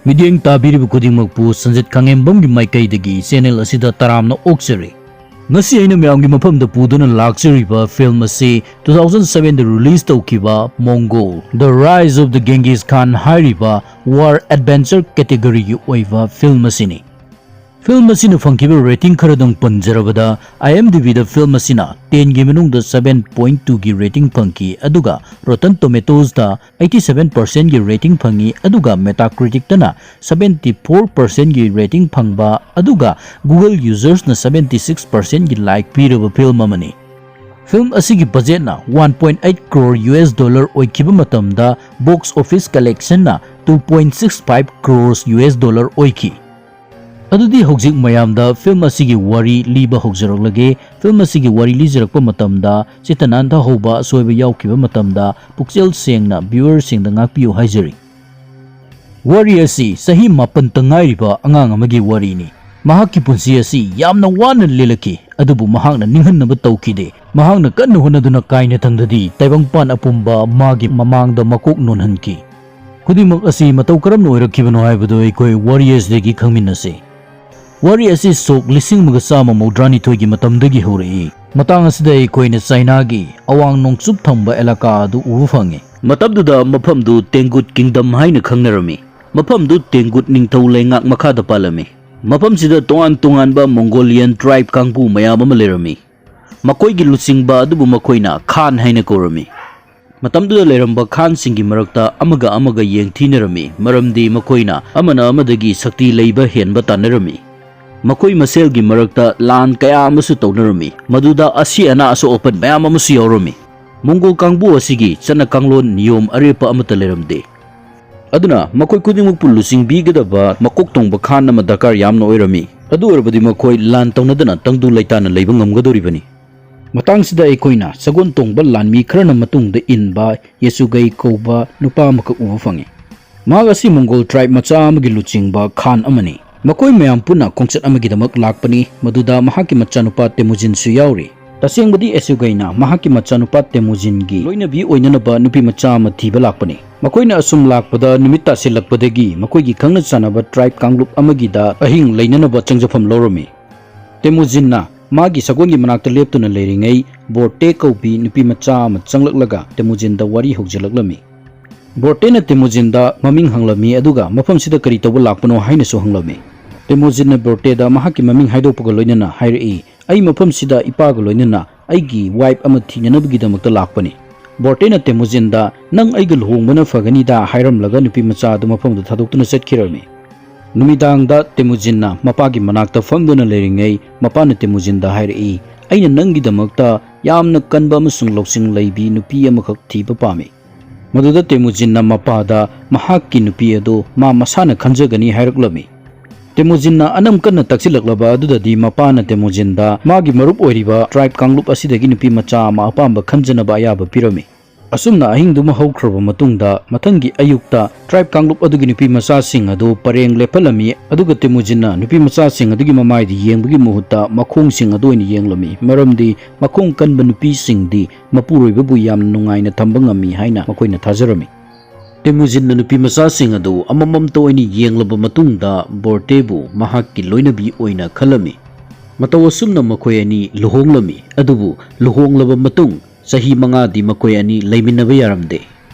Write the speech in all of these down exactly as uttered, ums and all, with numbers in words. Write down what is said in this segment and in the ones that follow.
ꯃꯤꯠꯌꯦꯡ ꯇꯥꯕꯤꯔꯤꯕ ꯈꯨꯗꯤꯡꯃꯛꯄꯨ ꯁꯟꯖꯤꯠ ꯈꯥꯉꯦꯝꯕꯝꯒꯤ ꯃꯥꯏꯀꯩꯗꯒꯤ ꯆꯦꯅꯦꯜ ꯑꯁꯤꯗ ꯇꯔꯥꯝꯅ ꯑꯣꯛꯆꯔꯤ꯫ ꯉꯁꯤ ꯑꯩꯅ ꯃꯌꯥꯝꯒꯤ ꯃꯐꯝꯗ ꯄꯨꯗꯨꯅ ꯂꯥꯛꯆꯔꯤꯕ ꯐꯤꯂꯝ ꯑꯁꯤ two thousand seven ꯗ ꯔꯤꯂꯤꯖ ꯇꯧꯈꯤꯕ Mongol The Rise of the Genghis Khan ꯍꯥꯏꯔꯤꯕ ꯋꯥꯔ ꯑꯦꯗꯚꯦꯟꯆꯔ ꯀꯦꯇꯦꯒꯣꯔꯤꯒꯤ ꯑꯣꯏꯕ ꯐꯤꯂꯝ ꯑꯁꯤꯅꯤ꯫ ꯐꯤꯂꯝ ꯑꯁꯤꯅ ꯐꯪꯈꯤꯕ ꯔꯦꯇꯤꯡ ꯈꯔꯗꯪ ꯄꯟꯖꯔꯕꯗ, IMDb ꯗ ꯐꯤꯂꯝ ꯑꯁꯤꯅ ten ꯒꯤ ꯃꯅꯨꯡꯗ seven point two ꯒꯤ ꯔꯦꯇꯤꯡ ꯐꯪꯈꯤ, ꯑꯗꯨꯒ Rotten Tomatoes ꯗ eighty seven percent ꯒꯤ ꯔꯦꯇꯤꯡ ꯐꯪꯉꯤ, ꯑꯗꯨꯒ Metacritic ꯇꯅ seventy four percent ꯒꯤ ꯔꯦꯇꯤꯡ ꯐꯪꯕ, ꯑꯗꯨꯒ Google ꯌꯨꯖꯔꯁꯅ seventy six percent ꯒꯤ ꯂꯥꯏꯛ ꯄꯤꯔꯕ ꯐꯤꯂꯝ ꯑꯃꯅꯤ꯫ ꯐꯤꯂꯝ ꯑꯁꯤꯒꯤ ꯕꯖꯦꯠꯅ one point eight crore US dollar ꯑꯣꯏꯈꯤꯕ ꯃꯇꯝꯗ, ꯕꯣꯛꯁ ꯑꯣꯐꯤꯁ ꯀꯂꯦꯛꯁꯟꯅ two point six five crores US dollar ꯑꯣꯏꯈꯤ꯫ ꯑꯗꯨꯗꯤ ꯍꯧꯖꯤꯛ ꯃꯌꯥꯝꯗ ꯐꯤꯂꯝ ꯑꯁꯤꯒꯤ ꯋꯥꯔꯤ ꯂꯤꯕ ꯍꯧꯖꯔꯛꯂꯒꯦ꯫ ꯐꯤꯂꯝ ꯑꯁꯤꯒꯤ ꯋꯥꯔꯤ ꯂꯤꯖꯔꯛꯄ ꯃꯇꯝꯗ ꯆꯤꯠꯇ ꯅꯥꯟꯊꯍꯧꯕ ꯑꯁꯣꯏꯕ ꯌꯥꯎꯈꯤꯕ ꯃꯇꯝꯗ ꯄꯨꯛꯆꯦꯜ ꯁꯦꯡꯅ ꯚ꯭ꯌꯨꯋꯔꯁꯤꯡꯗ ꯉꯥꯛꯄꯤꯌꯨ ꯍꯥꯏꯖꯔꯤ꯫ ꯋꯥꯔꯤ ꯑꯁꯤ ꯆꯍꯤ ꯃꯥꯄꯟꯇ ꯉꯥꯏꯔꯤꯕ ꯑꯉꯥꯡ ꯑꯃꯒꯤ ꯋꯥꯔꯤꯅꯤ꯫ ꯃꯍꯥꯛꯀꯤ ꯄꯨꯟꯁꯤ ꯑꯁꯤ ꯌꯥꯝꯅ ꯋꯥꯅ ꯂꯦꯜꯂꯛꯈꯤ, ꯑꯗꯨꯕꯨ ꯃꯍꯥꯛꯅ ꯅꯤꯡꯍꯟꯅꯕ ꯇꯧꯈꯤꯗꯦ꯫ ꯃꯍꯥꯛꯅ ꯀꯟꯅ ꯍꯣꯠꯅꯗꯨꯅ ꯀꯥꯏꯅꯊꯪꯗꯗꯤ ꯇꯥꯏꯕꯪꯄꯥꯟ ꯑꯄꯨꯝꯕ ꯃꯥꯒꯤ ꯃꯃꯥꯡꯗ ꯃꯀꯣꯛ ꯅꯣꯟꯍꯟꯈꯤ꯫ ꯈꯨꯗꯤꯡꯃꯛ ꯑꯁꯤ ꯃꯇꯧ ꯀꯔꯝꯅ ꯑꯣꯏꯔꯛꯈꯤꯕꯅꯣ ꯍꯥꯏꯕꯗꯨ ꯑꯩꯈꯣꯏ ꯋꯥꯔꯤ ꯑꯁꯤꯗꯒꯤ ꯈꯪꯃꯤꯟꯅꯁꯤ꯫ ꯋꯥꯔꯤ ꯑꯁꯤ ꯁꯣꯛ ꯂꯤꯁꯤꯡ ꯑꯃꯒ ꯆꯥꯝꯃ ꯃꯧꯗ꯭ꯔꯥꯅꯤꯊꯣꯏꯒꯤ ꯃꯇꯝꯗꯒꯤ ꯍꯧꯔꯛꯏ꯫ ꯃꯇꯥꯡ ꯑꯁꯤꯗ ꯑꯩꯈꯣꯏꯅ ꯆꯥꯏꯅꯥꯒꯤ ꯑꯋꯥꯡ ꯅꯣꯡꯆꯨꯞ ꯊꯪꯕ ꯑꯦꯂꯥꯀꯥ ꯑꯗꯨ ꯎꯕ ꯐꯪꯉꯤ꯫ ꯃꯇꯝꯗꯨꯗ ꯃꯐꯝꯗꯨ ꯇꯦꯡꯒꯨꯠ ꯀꯤꯡꯗꯝ ꯍꯥꯏꯅ ꯈꯪꯅꯔꯝꯃꯤ꯫ ꯃꯐꯝꯗꯨ ꯇꯦꯡꯒꯨꯠ ꯅꯤꯡꯊꯧ ꯂꯩꯉꯥꯛ ꯃꯈꯥꯗ ꯄꯥꯜꯂꯝꯃꯤ꯫ ꯃꯐꯝꯁꯤꯗ ꯇꯣꯉꯥꯟ ꯇꯣꯉꯥꯟꯕ ꯃꯣꯡꯒꯣꯂꯤꯌꯟ ꯇ꯭ꯔꯥꯏꯕ ꯀꯥꯡꯕꯨ ꯃꯌꯥꯝ ꯑꯃ ꯂꯩꯔꯝꯃꯤ꯫ ꯃꯈꯣꯏꯒꯤ ꯂꯨꯆꯤꯡꯕ ꯑꯗꯨꯕꯨ ꯃꯈꯣꯏꯅ ꯈꯥꯟ ꯍꯥꯏꯅ ꯀꯧꯔꯝꯃꯤ꯫ ꯃꯇꯝꯗꯨꯗ ꯂꯩꯔꯝꯕ ꯈꯥꯟꯁꯤꯡꯒꯤ ꯃꯔꯛꯇ ꯑꯃꯒ ꯑꯃꯒ ꯌꯦꯡꯊꯤꯅꯔꯝꯃꯤ, ꯃꯔꯝꯗꯤ ꯃꯈꯣꯏꯅ ꯑꯃꯅ ꯑꯃꯗꯒꯤ ꯁꯛꯇꯤ ꯂꯩꯕ ꯍꯦꯟꯕ ꯇꯥꯟꯅꯔꯝꯃꯤ꯫ ꯃꯈꯣꯏ ꯃꯁꯦꯜꯒꯤ ꯃꯔꯛꯇ ꯂꯥꯟ ꯀꯌꯥ ꯑꯃꯁꯨ ꯇꯧꯅꯔꯝꯃꯤ, ꯃꯗꯨꯗ ꯑꯁꯤ ꯑꯅꯥ ꯑꯁꯣꯛ ꯑꯄꯟ ꯃꯌꯥꯝ ꯑꯃꯁꯨ ꯌꯥꯎꯔꯝꯃꯤ꯫ ꯃꯣꯡꯒꯣꯜ ꯀꯥꯡꯕꯨ ꯑꯁꯤꯒꯤ ꯆꯠꯅ ꯀꯥꯡꯂꯣꯟ ꯅꯤꯌꯣꯝ ꯑꯔꯦꯞꯄ ꯑꯃꯠꯇ ꯂꯩꯔꯝꯗꯦ꯫ ꯑꯗꯨꯅ ꯃꯈꯣꯏ ꯈꯨꯗꯤꯡꯃꯛꯄꯨ ꯂꯨꯆꯤꯡꯕꯤꯒꯗꯕ ꯃꯀꯣꯛ ꯊꯣꯡꯕ ꯈꯥꯟ ꯑꯃ ꯗꯔꯀꯥꯔ ꯌꯥꯝꯅ ꯑꯣꯏꯔꯝꯃꯤ꯫ ꯑꯗꯨ ꯑꯣꯏꯔꯕꯗꯤ ꯃꯈꯣꯏ ꯂꯥꯟ ꯇꯧꯅꯗꯅ ꯇꯪꯗꯨ ꯂꯩꯇꯥꯅ ꯂꯩꯕ ꯉꯝꯒꯗꯧꯔꯤꯕꯅꯤ꯫ ꯃꯇꯥꯡꯁꯤꯗ ꯑꯩꯈꯣꯏꯅ ꯁꯒꯣꯜ ꯇꯣꯡꯕ ꯂꯥꯟꯃꯤ ꯈꯔꯅ ꯃꯇꯨꯡꯗ ꯏꯟꯕ ꯌꯦꯁꯨꯒꯩ ꯀꯧꯕ ꯅꯨꯄꯥ ꯑꯃꯈꯛ ꯎꯕ ꯐꯪꯉꯤ꯫ ꯃꯍꯥꯛ ꯑꯁꯤ ꯃꯣꯡꯒꯣꯜ ꯇ꯭ꯔꯥꯏꯕ ꯃꯆꯥ ꯑꯃꯒꯤ ꯂꯨꯆꯤꯡꯕ ꯈꯥꯟ ꯑꯃꯅꯤ꯫ ꯃꯈꯣꯏ ꯃꯌꯥꯝ ꯄꯨꯟꯅ ꯈꯣꯡꯆꯠ ꯑꯃꯒꯤꯗꯃꯛ ꯂꯥꯛꯄꯅꯤ, ꯃꯗꯨꯗ ꯃꯍꯥꯛꯀꯤ ꯃꯆꯥꯅꯨꯄꯥ ꯇꯦꯃꯨꯖꯤꯟꯁꯨ ꯌꯥꯎꯔꯤ꯫ ꯇꯁꯦꯡꯕꯗꯤ ꯑꯦꯁꯨꯒꯩꯅ ꯃꯍꯥꯛꯀꯤ ꯃꯆꯥꯅꯨꯄꯥ ꯇꯦꯃꯨꯖꯤꯟꯒꯤ ꯂꯣꯏꯅꯕꯤ ꯑꯣꯏꯅꯅꯕ ꯅꯨꯄꯤ ꯃꯆꯥ ꯑꯃ ꯊꯤꯕ ꯂꯥꯛꯄꯅꯤ꯫ ꯃꯈꯣꯏꯅ ꯑꯁꯨꯝ ꯂꯥꯛꯄꯗ ꯅꯨꯃꯤꯠ ꯇꯥꯁꯤꯜꯂꯛꯄꯗꯒꯤ ꯃꯈꯣꯏꯒꯤ ꯈꯪꯅ ꯆꯥꯟꯅꯕ tribe ꯀꯥꯡꯂꯨꯞ ꯑꯃꯒꯤꯗ ꯑꯍꯤꯡ ꯂꯩꯅꯅꯕ ꯆꯪꯖꯐꯝ ꯂꯧꯔꯝꯃꯤ꯫ ꯇꯦꯃꯨꯖꯤꯟꯅ ꯃꯥꯒꯤ ꯁꯒꯣꯜꯒꯤ ꯃꯅꯥꯛꯇ ꯂꯦꯞꯇꯨꯅ ꯂꯩꯔꯤꯉꯩ ꯕꯣꯔꯇꯦ ꯀꯧꯕꯤ ꯅꯨꯄꯤ ꯃꯆꯥ ꯑꯃ ꯆꯪꯂꯛꯂꯒ ꯇꯦꯃꯨꯖꯤꯟꯗ ꯋꯥꯔꯤ ꯍꯧꯖꯤꯜꯂꯛꯂꯝꯃꯤ꯫ ꯕꯣꯔꯇꯦꯅ ꯇꯦꯃꯨꯖꯤꯟꯗ ꯃꯃꯤꯡ ꯍꯪꯂꯝꯃꯤ, ꯑꯗꯨꯒ ꯃꯐꯝꯁꯤꯗ ꯀꯔꯤ ꯇꯧꯕ ꯂꯥꯛꯄꯅꯣ ꯍꯥꯏꯅꯁꯨ ꯍꯪꯂꯝꯃꯤ꯫ ꯇꯦꯃꯨꯖꯤꯟꯅ ꯕꯣꯔꯇꯦꯗ ꯃꯍꯥꯛꯀꯤ ꯃꯃꯤꯡ ꯍꯥꯏꯗꯣꯛꯄꯒ ꯂꯣꯏꯅꯅ ꯍꯥꯏꯔꯛꯏ, "ꯑꯩ ꯃꯐꯝꯁꯤꯗ ꯏꯄꯥꯒ ꯂꯣꯏꯅꯅ ꯑꯩꯒꯤ wife ꯑꯃ ꯊꯤꯅꯅꯕꯒꯤꯗꯃꯛꯇ ꯂꯥꯛꯄꯅꯤ꯫" ꯕꯣꯔꯇꯦꯅ ꯇꯦꯃꯨꯖꯤꯟꯗ, "ꯅꯪ ꯑꯩꯒ ꯂꯨꯍꯣꯡꯕꯅ ꯐꯒꯅꯤꯗ" ꯍꯥꯏꯔꯝꯂꯒ ꯅꯨꯄꯤ ꯃꯆꯥ ꯑꯗꯨ ꯃꯐꯝꯗꯨ ꯊꯥꯗꯣꯛꯇꯨꯅ ꯆꯠꯈꯤꯔꯝꯃꯤ꯫ ꯅꯨꯃꯤꯗꯥꯡꯗ ꯇꯦꯃꯨꯖꯤꯟꯅ ꯃꯄꯥꯒꯤ ꯃꯅꯥꯛꯇ ꯐꯝꯗꯨꯅ ꯂꯩꯔꯤꯉꯩ, ꯃꯄꯥꯅ ꯇꯦꯃꯨꯖꯤꯟꯗ ꯍꯥꯏꯔꯛꯏ, "ꯑꯩꯅ ꯅꯪꯒꯤꯗꯃꯛꯇ ꯌꯥꯝꯅ ꯀꯟꯕ ꯑꯃꯁꯨꯡ ꯂꯧꯁꯤꯡ ꯂꯩꯕꯤ ꯅꯨꯄꯤ ꯑꯃꯈꯛ ꯊꯤꯕ ꯄꯥꯝꯃꯤ꯫" ꯃꯗꯨꯗ ꯇꯦꯃꯨꯖꯤꯟꯅ ꯃꯄꯥꯗ ꯃꯍꯥꯛꯀꯤ ꯅꯨꯄꯤ ꯑꯗꯨ ꯃꯥ ꯃꯁꯥꯅ ꯈꯟꯖꯒꯅꯤ ꯍꯥꯏꯔꯛꯂꯝꯃꯤ꯫ ꯇꯦꯃꯨꯖꯤꯟꯅ ꯑꯅꯝ ꯀꯟꯅ ꯇꯛꯁꯤꯜꯂꯛꯂꯕ ꯑꯗꯨꯗꯗꯤ ꯃꯄꯥꯅ ꯇꯦꯃꯨꯖꯤꯟꯗ ꯃꯥꯒꯤ ꯃꯔꯨꯞ ꯑꯣꯏꯔꯤꯕ tribe ꯀꯥꯡꯂꯨꯞ ꯑꯁꯤꯗꯒꯤ ꯅꯨꯄꯤ ꯃꯆꯥ ꯑꯃ ꯑꯄꯥꯝꯕ ꯈꯟꯖꯅꯕ ꯑꯌꯥꯕ ꯄꯤꯔꯝꯃꯤ꯫ ꯑꯁꯨꯝꯅ ꯑꯍꯤꯡꯗꯨꯃ ꯍꯧꯈ꯭ꯔꯕ ꯃꯇꯨꯡꯗ, ꯃꯊꯪꯒꯤ ꯑꯌꯨꯛꯇ tribe ꯀꯥꯡꯂꯨꯞ ꯑꯗꯨꯒꯤ ꯅꯨꯄꯤ ꯃꯆꯥꯁꯤꯡ ꯑꯗꯨ ꯄꯔꯦꯡ ꯂꯦꯞꯍꯜꯂꯝꯃꯤ, ꯑꯗꯨꯒ ꯇꯦꯃꯨꯖꯤꯟꯅ ꯅꯨꯄꯤ ꯃꯆꯥꯁꯤꯡ ꯑꯗꯨꯒꯤ ꯃꯃꯥꯏꯗ ꯌꯦꯡꯕꯒꯤ ꯃꯍꯨꯠꯇ ꯃꯈꯣꯡꯁꯤꯡ ꯑꯗꯨ ꯑꯣꯏꯅ ꯌꯦꯡꯂꯝꯃꯤ, ꯃꯔꯝꯗꯤ ꯃꯈꯣꯡ ꯀꯟꯕ ꯅꯨꯄꯤꯁꯤꯡꯗꯤ ꯃꯄꯨꯔꯣꯏꯕꯕꯨ ꯌꯥꯝꯅ ꯅꯨꯡꯉꯥꯏꯅ ꯊꯝꯕ ꯉꯝꯃꯤ ꯍꯥꯏꯅ ꯃꯈꯣꯏꯅ ꯊꯥꯖꯔꯝꯃꯤ꯫ ꯇꯦꯃꯨꯖꯤꯟꯅ ꯅꯨꯄꯤ ꯃꯆꯥꯁꯤꯡ ꯑꯗꯨ ꯑꯃꯃꯝꯇ ꯑꯣꯏꯅ ꯌꯦꯡꯂꯕ ꯃꯇꯨꯡꯗ ꯕꯣꯔꯇꯦꯕꯨ ꯃꯍꯥꯛꯀꯤ ꯂꯣꯏꯅꯕꯤ ꯑꯣꯏꯅ ꯈꯜꯂꯝꯃꯤ꯫ ꯃꯇꯧ ꯑꯁꯨꯝꯅ ꯃꯈꯣꯏ ꯑꯅꯤ ꯂꯨꯍꯣꯡꯂꯝꯃꯤ, ꯑꯗꯨꯕꯨ ꯂꯨꯍꯣꯡꯂꯕ ꯃꯇꯨꯡ ꯆꯍꯤ ꯃꯉꯥꯗꯤ ꯃꯈꯣꯏ ꯑꯅꯤ ꯂꯩꯃꯤꯟꯅꯕ ꯌꯥꯔꯝꯗꯦ,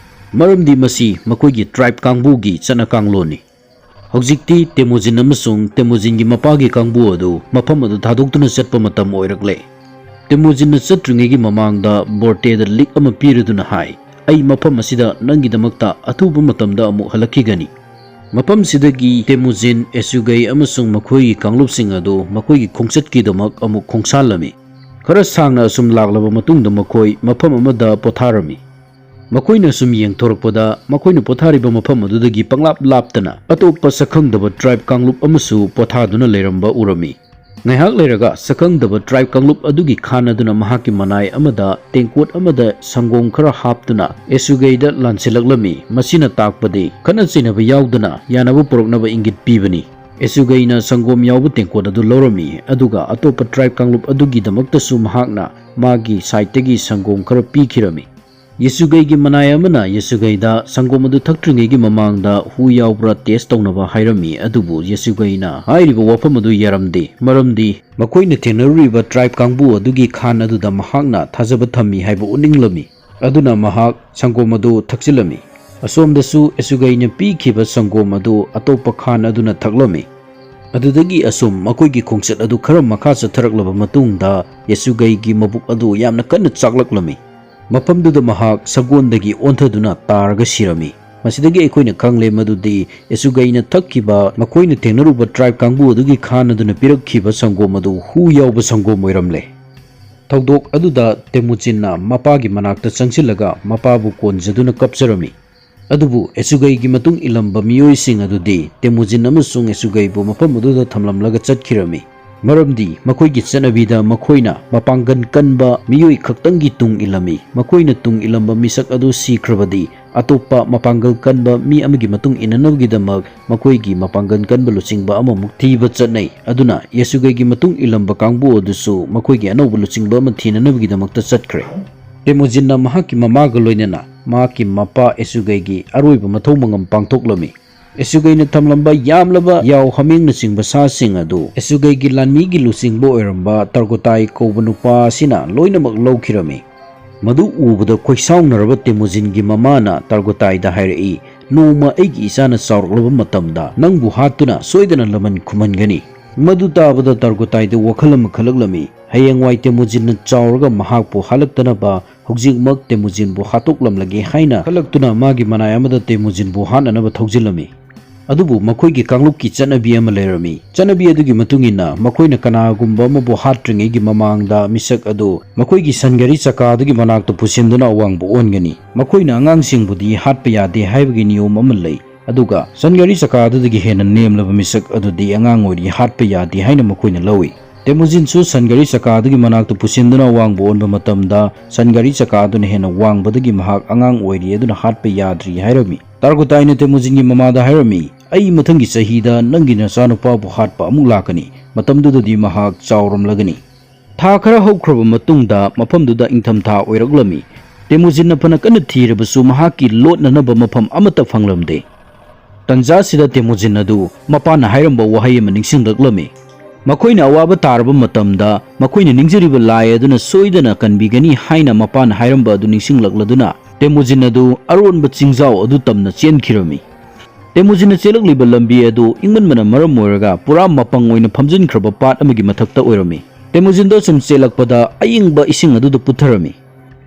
ꯃꯔꯝꯗꯤ ꯃꯁꯤ ꯃꯈꯣꯏꯒꯤ tribe ꯀꯥꯡꯕꯨꯒꯤ ꯆꯠꯅ ꯀꯥꯡꯂꯣꯟꯅꯤ꯫ ꯍꯧꯖꯤꯛꯇꯤ ꯇꯦꯃꯨꯖꯤꯟ ꯑꯃꯁꯨꯡ ꯇꯦꯃꯨꯖꯤꯟꯒꯤ ꯃꯄꯥꯒꯤ ꯀꯥꯡꯕꯨ ꯑꯗꯨ ꯃꯐꯝ ꯑꯗꯨ ꯊꯥꯗꯣꯛꯇꯨꯅ ꯆꯠꯄ ꯃꯇꯝ ꯑꯣꯏꯔꯛꯂꯦ꯫ ꯇꯦꯃꯨꯖꯤꯟꯅ ꯆꯠꯇ꯭ꯔꯤꯉꯩꯒꯤ ꯃꯃꯥꯡꯗ ꯕꯣꯔꯇꯦꯗ ꯂꯤꯛ ꯑꯃ ꯄꯤꯔꯗꯨꯅ ꯍꯥꯏ, "ꯑꯩ ꯃꯐꯝ ꯑꯁꯤꯗ ꯅꯪꯒꯤꯗꯃꯛꯇ ꯑꯊꯨꯕ ꯃꯇꯝꯗ ꯑꯃꯨꯛ ꯍꯜꯂꯛꯈꯤꯒꯅꯤ꯫" ꯃꯐꯝꯁꯤꯗꯒꯤ ꯇꯦꯃꯨꯖꯤꯟ, ꯑꯦꯁꯨꯒꯩ ꯑꯃꯁꯨꯡ ꯃꯈꯣꯏꯒꯤ ꯀꯥꯡꯂꯨꯞꯁꯤꯡ ꯑꯗꯨ ꯃꯈꯣꯏꯒꯤ ꯈꯣꯡꯆꯠꯀꯤꯗꯃꯛ ꯑꯃꯨꯛ ꯈꯣꯡꯁꯥꯜꯂꯝꯃꯤ꯫ ꯈꯔ ꯁꯥꯡꯅ ꯑꯁꯨꯝ ꯂꯥꯛꯂꯕ ꯃꯇꯨꯡꯗ ꯃꯈꯣꯏ ꯃꯐꯝ ꯑꯃꯗ ꯄꯣꯊꯥꯔꯝꯃꯤ꯫ ꯃꯈꯣꯏꯅ ꯁꯨꯝ ꯌꯦꯡꯊꯣꯔꯛꯄꯗ ꯃꯈꯣꯏꯅ ꯄꯣꯊꯥꯔꯤꯕ ꯃꯐꯝ ꯑꯗꯨꯗꯒꯤ ꯄꯪꯂꯥꯞ ꯂꯥꯞꯇꯅ ꯑꯇꯣꯞꯄ ꯁꯛꯈꯪꯗꯕ tribe ꯀꯥꯡꯂꯨꯞ ꯑꯃꯁꯨ ꯄꯣꯊꯥꯗꯨꯅ ꯂꯩꯔꯝꯕ ꯎꯔꯝꯃꯤ꯫ ꯉꯥꯏꯍꯥꯛ ꯂꯩꯔꯒ ꯁꯛꯈꯪꯗꯕ tribe ꯀꯥꯡꯂꯨꯞ ꯑꯗꯨꯒꯤ ꯈꯥꯟꯅꯗꯨꯅ ꯃꯍꯥꯛꯀꯤ ꯃꯅꯥꯏ ꯑꯃꯗ ꯇꯦꯡꯀꯣꯠ ꯑꯃꯗ ꯁꯪꯒꯣꯝ ꯈꯔ ꯍꯥꯞꯇꯨꯅ ꯑꯦꯁꯨꯒꯩꯗ ꯂꯥꯟꯁꯤꯜꯂꯛꯂꯝꯃꯤ꯫ ꯃꯁꯤꯅ ꯇꯥꯛꯄꯗꯤ ꯈꯠꯅ ꯆꯩꯅꯕ ꯌꯥꯎꯗꯅ ꯌꯥꯅꯕ ꯄꯨꯔꯛꯅꯕ ꯏꯪꯒꯤꯠ ꯄꯤꯕꯅꯤ꯫ ꯌꯦꯁꯨꯒꯩꯅ ꯁꯪꯒꯣꯝ ꯌꯥꯎꯕ ꯇꯦꯡꯀꯣꯠ ꯑꯗꯨ ꯂꯧꯔꯝꯃꯤ, ꯑꯗꯨꯒ ꯑꯇꯣꯞꯄ tribe ꯀꯥꯡꯂꯨꯞ ꯑꯗꯨꯒꯤꯗꯃꯛꯇꯁꯨ ꯃꯍꯥꯛꯅ ꯃꯥꯒꯤ sideꯇꯒꯤ ꯁꯪꯒꯣꯝ ꯈꯔ ꯄꯤꯈꯤꯔꯝꯃꯤ꯫ ꯌꯦꯁꯨꯒꯩꯒꯤ ꯃꯅꯥꯏ ꯑꯃꯅ ꯌꯦꯁꯨꯒꯩꯗ ꯁꯪꯒꯣꯝ ꯑꯗꯨ ꯊꯛꯇ꯭ꯔꯤꯉꯩꯒꯤ ꯃꯃꯥꯡꯗ ꯍꯨ ꯌꯥꯎꯕ꯭ꯔꯥ test ꯇꯧꯅꯕ ꯍꯥꯏꯔꯝꯃꯤ, ꯑꯗꯨꯕꯨ ꯌꯦꯁꯨꯒꯩꯅ ꯍꯥꯏꯔꯤꯕ ꯋꯥꯐꯝ ꯑꯗꯨ ꯌꯥꯔꯝꯗꯦ, ꯃꯔꯝꯗꯤ ꯃꯈꯣꯏꯅ ꯊꯦꯡꯅꯔꯨꯔꯤꯕ tribe ꯀꯥꯡꯕꯨ ꯑꯗꯨꯒꯤ ꯈꯥꯟ ꯑꯗꯨꯗ ꯃꯍꯥꯛꯅ ꯊꯥꯖꯕ ꯊꯝꯃꯤ ꯍꯥꯏꯕ ꯎꯠꯅꯤꯡꯂꯝꯃꯤ꯫ ꯑꯗꯨꯅ ꯃꯍꯥꯛ ꯁꯪꯒꯣꯝ ꯑꯗꯨ ꯊꯛꯆꯤꯜꯂꯝꯃꯤ꯫ ꯑꯁꯣꯝꯗꯁꯨ ꯌꯦꯁꯨꯒꯩꯅ ꯄꯤꯈꯤꯕ ꯁꯪꯒꯣꯝ ꯑꯗꯨ ꯑꯇꯣꯞꯄ ꯈꯥꯟ ꯑꯗꯨꯅ ꯊꯛꯂꯝꯃꯤ꯫ ꯑꯗꯨꯗꯒꯤ ꯑꯁꯨꯝ ꯃꯈꯣꯏꯒꯤ ꯈꯣꯡꯆꯠ ꯑꯗꯨ ꯈꯔ ꯃꯈꯥ ꯆꯠꯊꯔꯛꯂꯕ ꯃꯇꯨꯡꯗ, ꯌꯦꯁꯨꯒꯩꯒꯤ ꯃꯕꯨꯛ ꯑꯗꯨ ꯌꯥꯝꯅ ꯀꯟꯅ ꯆꯥꯛꯂꯛꯂꯝꯃꯤ꯫ ꯃꯐꯝꯗꯨꯗ ꯃꯍꯥꯛ ꯁꯒꯣꯜꯗꯒꯤ ꯑꯣꯟꯊꯗꯨꯅ ꯇꯥꯔꯒ ꯁꯤꯔꯝꯃꯤ꯫ ꯃꯁꯤꯗꯒꯤ ꯑꯩꯈꯣꯏꯅ ꯈꯪꯂꯦ ꯃꯗꯨꯗꯤ ꯌꯦꯁꯨꯒꯩꯅ ꯊꯛꯈꯤꯕ ꯃꯈꯣꯏꯅ ꯊꯦꯡꯅꯔꯨꯕ tribe ꯀꯥꯡꯕꯨ ꯑꯗꯨꯒꯤ ꯈꯥꯟ ꯑꯗꯨꯅ ꯄꯤꯔꯛꯈꯤꯕ ꯁꯪꯒꯣꯝ ꯑꯗꯨ ꯍꯨ ꯌꯥꯎꯕ ꯁꯪꯒꯣꯝ ꯑꯣꯏꯔꯝꯂꯦ꯫ ꯊꯧꯗꯣꯛ ꯑꯗꯨꯗ ꯇꯦꯃꯨꯖꯤꯟꯅ ꯃꯄꯥꯒꯤ ꯃꯅꯥꯛꯇ ꯆꯪꯁꯤꯜꯂꯒ ꯃꯄꯥꯕꯨ ꯀꯣꯟꯖꯗꯨꯅ ꯀꯞꯆꯔꯝꯃꯤ꯫ ꯑꯗꯨꯕꯨ ꯌꯦꯁꯨꯒꯩꯒꯤ ꯃꯇꯨꯡ ꯏꯜꯂꯝꯕ ꯃꯤꯑꯣꯏꯁꯤꯡ ꯑꯗꯨꯗꯤ ꯇꯦꯃꯨꯖꯤꯟ ꯑꯃꯁꯨꯡ ꯌꯦꯁꯨꯒꯩꯕꯨ ꯃꯐꯝ ꯑꯗꯨꯗ ꯊꯝꯂꯝꯂꯒ ꯆꯠꯈꯤꯔꯝꯃꯤ꯫ ꯃꯔꯝꯗꯤ ꯃꯈꯣꯏꯒꯤ ꯆꯠꯅꯕꯤꯗ ꯃꯈꯣꯏꯅ ꯃꯄꯥꯡꯒꯜ ꯀꯟꯕ ꯃꯤꯑꯣꯏ ꯈꯛꯇꯪꯒꯤ ꯇꯨꯡ ꯏꯜꯂꯝꯃꯤ꯫ ꯃꯈꯣꯏꯅ ꯇꯨꯡ ꯏꯜꯂꯝꯕ ꯃꯤꯁꯛ ꯑꯗꯨ ꯁꯤꯈ꯭ꯔꯕꯗꯤ, ꯑꯇꯣꯞꯄ ꯃꯄꯥꯡꯒꯜ ꯀꯟꯕ ꯃꯤ ꯑꯃꯒꯤ ꯃꯇꯨꯡ ꯏꯟꯅꯅꯕꯒꯤꯗꯃꯛ ꯃꯈꯣꯏꯒꯤ ꯃꯄꯥꯡꯒꯜ ꯀꯟꯕ ꯂꯨꯆꯤꯡꯕ ꯑꯃꯃꯨꯛ ꯊꯤꯕ ꯆꯠꯅꯩ꯫ ꯑꯗꯨꯅ ꯌꯦꯁꯨꯒꯩꯒꯤ ꯃꯇꯨꯡ ꯏꯜꯂꯝꯕ ꯀꯥꯡꯕꯨ ꯑꯗꯨꯁꯨ ꯃꯈꯣꯏꯒꯤ ꯑꯅꯧꯕ ꯂꯨꯆꯤꯡꯕ ꯑꯃ ꯊꯤꯅꯅꯕꯒꯤꯗꯃꯛꯇ ꯆꯠꯈ꯭ꯔꯦ꯫ ꯇꯦꯃꯨꯖꯤꯟꯅ ꯃꯍꯥꯛꯀꯤ ꯃꯃꯥꯒ ꯂꯣꯏꯅꯅ ꯃꯍꯥꯛꯀꯤ ꯃꯄꯥ ꯌꯦꯁꯨꯒꯩꯒꯤ ꯑꯔꯣꯏꯕ ꯃꯊꯧ ꯃꯉꯝ ꯄꯥꯡꯊꯣꯛꯂꯝꯃꯤ꯫ ꯌꯦꯁꯨꯒꯩꯅ ꯊꯝꯂꯝꯕ ꯌꯥꯝꯂꯕ ꯌꯥꯎ ꯍꯥꯃꯦꯡꯅꯆꯤꯡꯕ ꯁꯥꯁꯤꯡ ꯑꯗꯨ ꯌꯦꯁꯨꯒꯩꯒꯤ ꯂꯥꯟꯃꯤꯒꯤ ꯂꯨꯆꯤꯡꯕ ꯑꯣꯏꯔꯝꯕ ꯇꯔꯒꯣꯇꯥꯏ ꯀꯧꯕ ꯅꯨꯄꯥ ꯑꯁꯤꯅ ꯂꯣꯏꯅꯃꯛ ꯂꯧꯈꯤꯔꯝꯃꯤ꯫ ꯃꯗꯨ ꯎꯕꯗ ꯈꯣꯏꯁꯥꯎꯅꯔꯕ ꯇꯦꯃꯨꯖꯤꯟꯒꯤ ꯃꯃꯥꯅ ꯇꯔꯒꯣꯇꯥꯏꯗ ꯍꯥꯏꯔꯛꯏ, "ꯅꯣꯡꯃ ꯑꯩꯒꯤ ꯏꯆꯥꯅ ꯆꯥꯎꯔꯛꯂꯕ ꯃꯇꯝꯗ ꯅꯪꯕꯨ ꯍꯥꯠꯇꯨꯅ ꯁꯣꯏꯗꯅ ꯂꯃꯟ ꯈꯨꯝꯍꯟꯒꯅꯤ꯫" ꯃꯗꯨ ꯇꯥꯕꯗ ꯇꯔꯒꯣꯇꯥꯏꯗ ꯋꯥꯈꯜ ꯑꯃ ꯈꯜꯂꯛꯂꯝꯃꯤ꯫ ꯍꯌꯦꯡꯋꯥꯏ ꯇꯦꯃꯨꯖꯤꯟꯅ ꯆꯥꯎꯔꯒ ꯃꯍꯥꯛꯄꯨ ꯍꯥꯠꯂꯛꯇꯅꯕ ꯍꯧꯖꯤꯛꯃꯛ ꯇꯦꯃꯨꯖꯤꯟꯕꯨ ꯍꯥꯠꯇꯣꯛꯂꯝꯂꯒꯦ ꯍꯥꯏꯅ ꯈꯜꯂꯛꯇꯨꯅ ꯃꯥꯒꯤ ꯃꯅꯥꯏ ꯑꯃꯗ ꯇꯦꯃꯨꯖꯤꯟꯕꯨ ꯍꯥꯠꯅꯅꯕ ꯊꯧꯖꯤꯜꯂꯝꯃꯤ꯫ ꯑꯗꯨꯕꯨ ꯃꯈꯣꯏꯒꯤ ꯀꯥꯡꯂꯨꯞꯀꯤ ꯆꯠꯅꯕꯤ ꯑꯃ ꯂꯩꯔꯝꯃꯤ꯫ ꯆꯠꯅꯕꯤ ꯑꯗꯨꯒꯤ ꯃꯇꯨꯡ ꯏꯟꯅ ꯃꯈꯣꯏꯅ ꯀꯅꯥꯒꯨꯝꯕ ꯑꯃꯕꯨ ꯍꯥꯠꯇ꯭ꯔꯤꯉꯩꯒꯤ ꯃꯃꯥꯡꯗ ꯃꯤꯁꯛ ꯑꯗꯨ ꯃꯈꯣꯏꯒꯤ ꯁꯟ ꯒꯥꯔꯤ ꯆꯀꯥ ꯑꯗꯨꯒꯤ ꯃꯅꯥꯛꯇ ꯄꯨꯁꯤꯟꯗꯨꯅ ꯑꯋꯥꯡꯕ ꯑꯣꯟꯒꯅꯤ꯫ ꯃꯈꯣꯏꯅ ꯑꯉꯥꯡꯁꯤꯡꯕꯨꯗꯤ ꯍꯥꯠꯄ ꯌꯥꯗꯦ ꯍꯥꯏꯕꯒꯤ ꯅꯤꯌꯣꯝ ꯑꯃ ꯂꯩ꯫ ꯑꯗꯨꯒ ꯁꯟ ꯒꯥꯔꯤ ꯆꯀꯥ ꯑꯗꯨꯗꯒꯤ ꯍꯦꯟꯅ ꯅꯦꯝꯂꯕ ꯃꯤꯁꯛ ꯑꯗꯨꯗꯤ ꯑꯉꯥꯡ ꯑꯣꯏꯔꯤ, ꯍꯥꯠꯄ ꯌꯥꯗꯦ ꯍꯥꯏꯅ ꯃꯈꯣꯏꯅ ꯂꯧꯏ꯫ ꯇꯦꯃꯨꯖꯤꯟꯁꯨ ꯁꯟ ꯒꯥꯔꯤ ꯆꯀꯥ ꯑꯗꯨꯒꯤ ꯃꯅꯥꯛꯇ ꯄꯨꯁꯤꯟꯗꯨꯅ ꯑꯋꯥꯡꯕ ꯑꯣꯟꯕ ꯃꯇꯝꯗ, ꯁꯟ ꯒꯥꯔꯤ ꯆꯀꯥ ꯑꯗꯨꯅ ꯍꯦꯟꯅ ꯋꯥꯡꯕꯗꯒꯤ ꯃꯍꯥꯛ ꯑꯉꯥꯡ ꯑꯣꯏꯔꯤ, ꯑꯗꯨꯅ ꯍꯥꯠꯄ ꯌꯥꯗ꯭ꯔꯤ ꯍꯥꯏꯔꯝꯃꯤ꯫ ꯇꯔꯒꯨꯇꯥꯏꯅ ꯇꯦꯃꯨꯖꯤꯟꯒꯤ ꯃꯃꯥꯗ ꯍꯥꯏꯔꯝꯃꯤ, "ꯑꯩ ꯃꯊꯪꯒꯤ ꯆꯍꯤꯗ ꯅꯪꯒꯤ ꯅꯆꯥꯅꯨꯄꯥꯕꯨ ꯍꯥꯠꯄ ꯑꯃꯨꯛ ꯂꯥꯛꯀꯅꯤ꯫ ꯃꯇꯝꯗꯨꯗꯗꯤ ꯃꯍꯥꯛ ꯆꯥꯎꯔꯝꯂꯒꯅꯤ"꯫ ꯊꯥ ꯈꯔ ꯍꯧꯈ꯭ꯔꯕ ꯃꯇꯨꯡꯗ ꯃꯐꯝꯗꯨꯗ ꯏꯪꯊꯝꯊꯥ ꯑꯣꯏꯔꯛꯂꯝꯃꯤ꯫ ꯇꯦꯃꯨꯖꯤꯟꯅ ꯐꯅ ꯀꯟꯅ ꯊꯤꯔꯕꯁꯨ ꯃꯍꯥꯛꯀꯤ ꯂꯣꯠꯅꯅꯕ ꯃꯐꯝ ꯑꯃꯠꯇ ꯐꯪꯂꯝꯗꯦ꯫ ꯇꯟꯖꯥꯁꯤꯗ ꯇꯦꯃꯨꯖꯤꯟ ꯑꯗꯨ ꯃꯄꯥꯅ ꯍꯥꯏꯔꯝꯕ ꯋꯥꯍꯩ ꯑꯃ ꯅꯤꯡꯁꯤꯡꯂꯛꯂꯝꯃꯤ꯫ ꯃꯈꯣꯏꯅ ꯑꯋꯥꯕ ꯇꯥꯔꯕ ꯃꯇꯝꯗ ꯃꯈꯣꯏꯅ ꯅꯤꯡꯖꯔꯤꯕ ꯂꯥꯏ ꯑꯗꯨꯅ ꯁꯣꯏꯗꯅ ꯀꯟꯕꯤꯒꯅꯤ ꯍꯥꯏꯅ ꯃꯄꯥꯅ ꯍꯥꯏꯔꯝꯕ ꯑꯗꯨ ꯅꯤꯡꯁꯤꯡꯂꯛꯂꯗꯨꯅ ꯇꯦꯃꯨꯖꯤꯟ ꯑꯗꯨ ꯑꯔꯣꯟꯕ ꯆꯤꯡꯖꯥꯎ ꯑꯗꯨ ꯇꯝꯅ ꯆꯦꯟꯈꯤꯔꯝꯃꯤ꯫ ꯇꯦꯃꯨꯖꯤꯟꯅ ꯆꯦꯜꯂꯛꯂꯤꯕ ꯂꯝꯕꯤ ꯑꯗꯨ ꯏꯪꯃꯟꯕꯅ ꯃꯔꯝ ꯑꯣꯏꯔꯒ ꯄꯨꯔꯥ ꯃꯄꯪ ꯑꯣꯏꯅ ꯐꯝꯖꯤꯟꯈ꯭ꯔꯕ ꯄꯥꯠ ꯑꯃꯒꯤ ꯃꯊꯛꯇ ꯑꯣꯏꯔꯝꯃꯤ꯫ ꯇꯦꯃꯨꯖꯤꯟꯗꯣ ꯁꯨꯝ ꯆꯦꯜꯂꯛꯄꯗ ꯑꯏꯪꯕ ꯏꯁꯤꯡ ꯑꯗꯨꯗ ꯄꯨꯊꯔꯝꯃꯤ꯫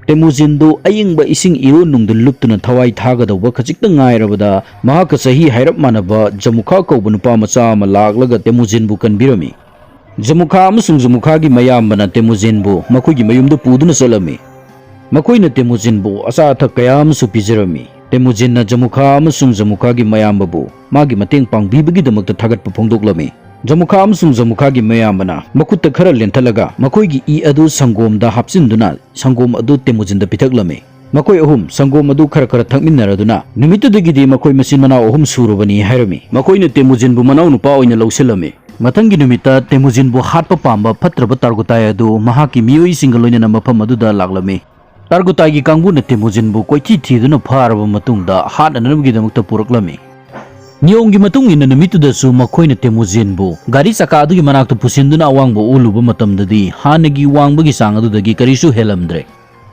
ꯇꯦꯃꯨꯖꯤꯟꯗꯨ ꯑꯏꯪꯕ ꯏꯁꯤꯡ ꯏꯔꯣꯟꯅꯨꯡꯗ ꯂꯨꯞꯇꯨꯅ ꯊꯋꯥꯏ ꯊꯥꯒꯗꯧꯕ ꯈꯖꯤꯛꯇ ꯉꯥꯏꯔꯕꯗ ꯃꯍꯥꯛꯀ ꯆꯍꯤ ꯍꯥꯏꯔꯞ ꯃꯥꯟꯅꯕ ꯖꯃꯨꯈꯥ ꯀꯧꯕ ꯅꯨꯄꯥ ꯃꯆꯥ ꯑꯃ ꯂꯥꯛꯂꯒ ꯇꯦꯃꯨꯖꯤꯟꯕꯨ ꯀꯟꯕꯤꯔꯝꯃꯤ꯫ ꯖꯃꯨꯈꯥ ꯑꯃꯁꯨꯡ ꯖꯃꯨꯈꯥꯒꯤ ꯃꯌꯥꯝꯕꯅ ꯇꯦꯃꯨꯖꯤꯟꯕꯨ ꯃꯈꯣꯏꯒꯤ ꯃꯌꯨꯝꯗ ꯄꯨꯗꯨꯅ ꯆꯠꯂꯝꯃꯤ꯫ ꯃꯈꯣꯏꯅ ꯇꯦꯃꯨꯖꯤꯟꯕꯨ ꯑꯆꯥ ꯑꯊꯛ ꯀꯌꯥ ꯑꯃꯁꯨ ꯄꯤꯖꯔꯝꯃꯤ꯫ ꯇꯦꯃꯨꯖꯤꯟꯅ ꯖꯃꯨꯈꯥ ꯑꯃꯁꯨꯡ ꯖꯃꯨꯈꯥꯒꯤ ꯃꯌꯥꯝꯕꯕꯨ ꯃꯥꯒꯤ ꯃꯇꯦꯡ ꯄꯥꯡꯕꯤꯕꯒꯤꯗꯃꯛꯇ ꯊꯥꯒꯠꯄ ꯐꯣꯡꯗꯣꯛꯂꯝꯃꯤ꯫ ꯖꯃꯨꯈꯥ ꯑꯃꯁꯨꯡ ꯖꯃꯨꯈꯥꯒꯤ ꯃꯌꯥꯝꯕꯅ ꯃꯈꯨꯠꯇ ꯈꯔ ꯂꯦꯟꯊꯠꯂꯒ ꯃꯈꯣꯏꯒꯤ ꯏ ꯑꯗꯨ ꯁꯪꯒꯣꯝꯗ ꯍꯥꯞꯆꯤꯟꯗꯨꯅ ꯁꯪꯒꯣꯝ ꯑꯗꯨ ꯇꯦꯃꯨꯖꯤꯟꯗ ꯄꯤꯊꯛꯂꯝꯃꯤ꯫ ꯃꯈꯣꯏ ꯑꯍꯨꯝ ꯁꯪꯒꯣꯝ ꯑꯗꯨ ꯈꯔ ꯈꯔ ꯊꯛꯃꯤꯟꯅꯔꯗꯨꯅ ꯅꯨꯃꯤꯠꯇꯨꯗꯒꯤꯗꯤ ꯃꯈꯣꯏ ꯃꯆꯤꯟ ꯃꯅꯥꯎ ꯑꯍꯨꯝ ꯁꯨꯔꯕꯅꯤ ꯍꯥꯏꯔꯝꯃꯤ꯫ ꯃꯈꯣꯏꯅ ꯇꯦꯃꯨꯖꯤꯟꯕꯨ ꯃꯅꯥꯎꯅꯨꯄꯥ ꯑꯣꯏꯅ ꯂꯧꯁꯤꯜꯂꯝꯃꯤ꯫ ꯃꯊꯪꯒꯤ ꯅꯨꯃꯤꯠꯇ ꯇꯦꯃꯨꯖꯤꯟꯕꯨ ꯍꯥꯠꯄ ꯄꯥꯝꯕ ꯐꯠꯇ꯭ꯔꯕ ꯇꯥꯔꯒꯨꯇꯥꯏ ꯑꯗꯨ ꯃꯍꯥꯛꯀꯤ ꯃꯤꯑꯣꯏꯁꯤꯡꯒ ꯂꯣꯏꯅꯅ ꯃꯐꯝ ꯑꯗꯨꯗ ꯂꯥꯛꯂꯝꯃꯤ꯫ ꯇꯥꯔꯒꯨꯇꯥꯏꯒꯤ ꯀꯥꯡꯕꯨꯅ ꯇꯦꯃꯨꯖꯤꯟꯕꯨ ꯀꯣꯏꯊꯤ ꯊꯤꯗꯨꯅ ꯐꯥꯔꯕ ꯃꯇꯨꯡꯗ ꯍꯥꯠꯅꯅꯕꯒꯤꯗꯃꯛꯇ ꯄꯨꯔꯛꯂꯝꯃꯤ꯫ ꯅꯤꯌꯣꯝꯒꯤ ꯃꯇꯨꯡ ꯏꯟꯅ ꯅꯨꯃꯤꯠꯇꯨꯗꯁꯨ ꯃꯈꯣꯏꯅ ꯇꯦꯃꯨꯖꯤꯟꯕꯨ ꯒꯥꯔꯤ ꯆꯀꯥ ꯑꯗꯨꯒꯤ ꯃꯅꯥꯛꯇ ꯄꯨꯁꯤꯟꯗꯨꯅ ꯑꯋꯥꯡꯕ ꯑꯣꯜꯂꯨꯕ ꯃꯇꯝꯗꯗꯤ ꯍꯥꯟꯅꯒꯤ ꯋꯥꯡꯕꯒꯤ ꯆꯥꯡ ꯑꯗꯨꯗꯒꯤ ꯀꯔꯤꯁꯨ ꯍꯦꯜꯂꯝꯗ꯭ꯔꯦ꯫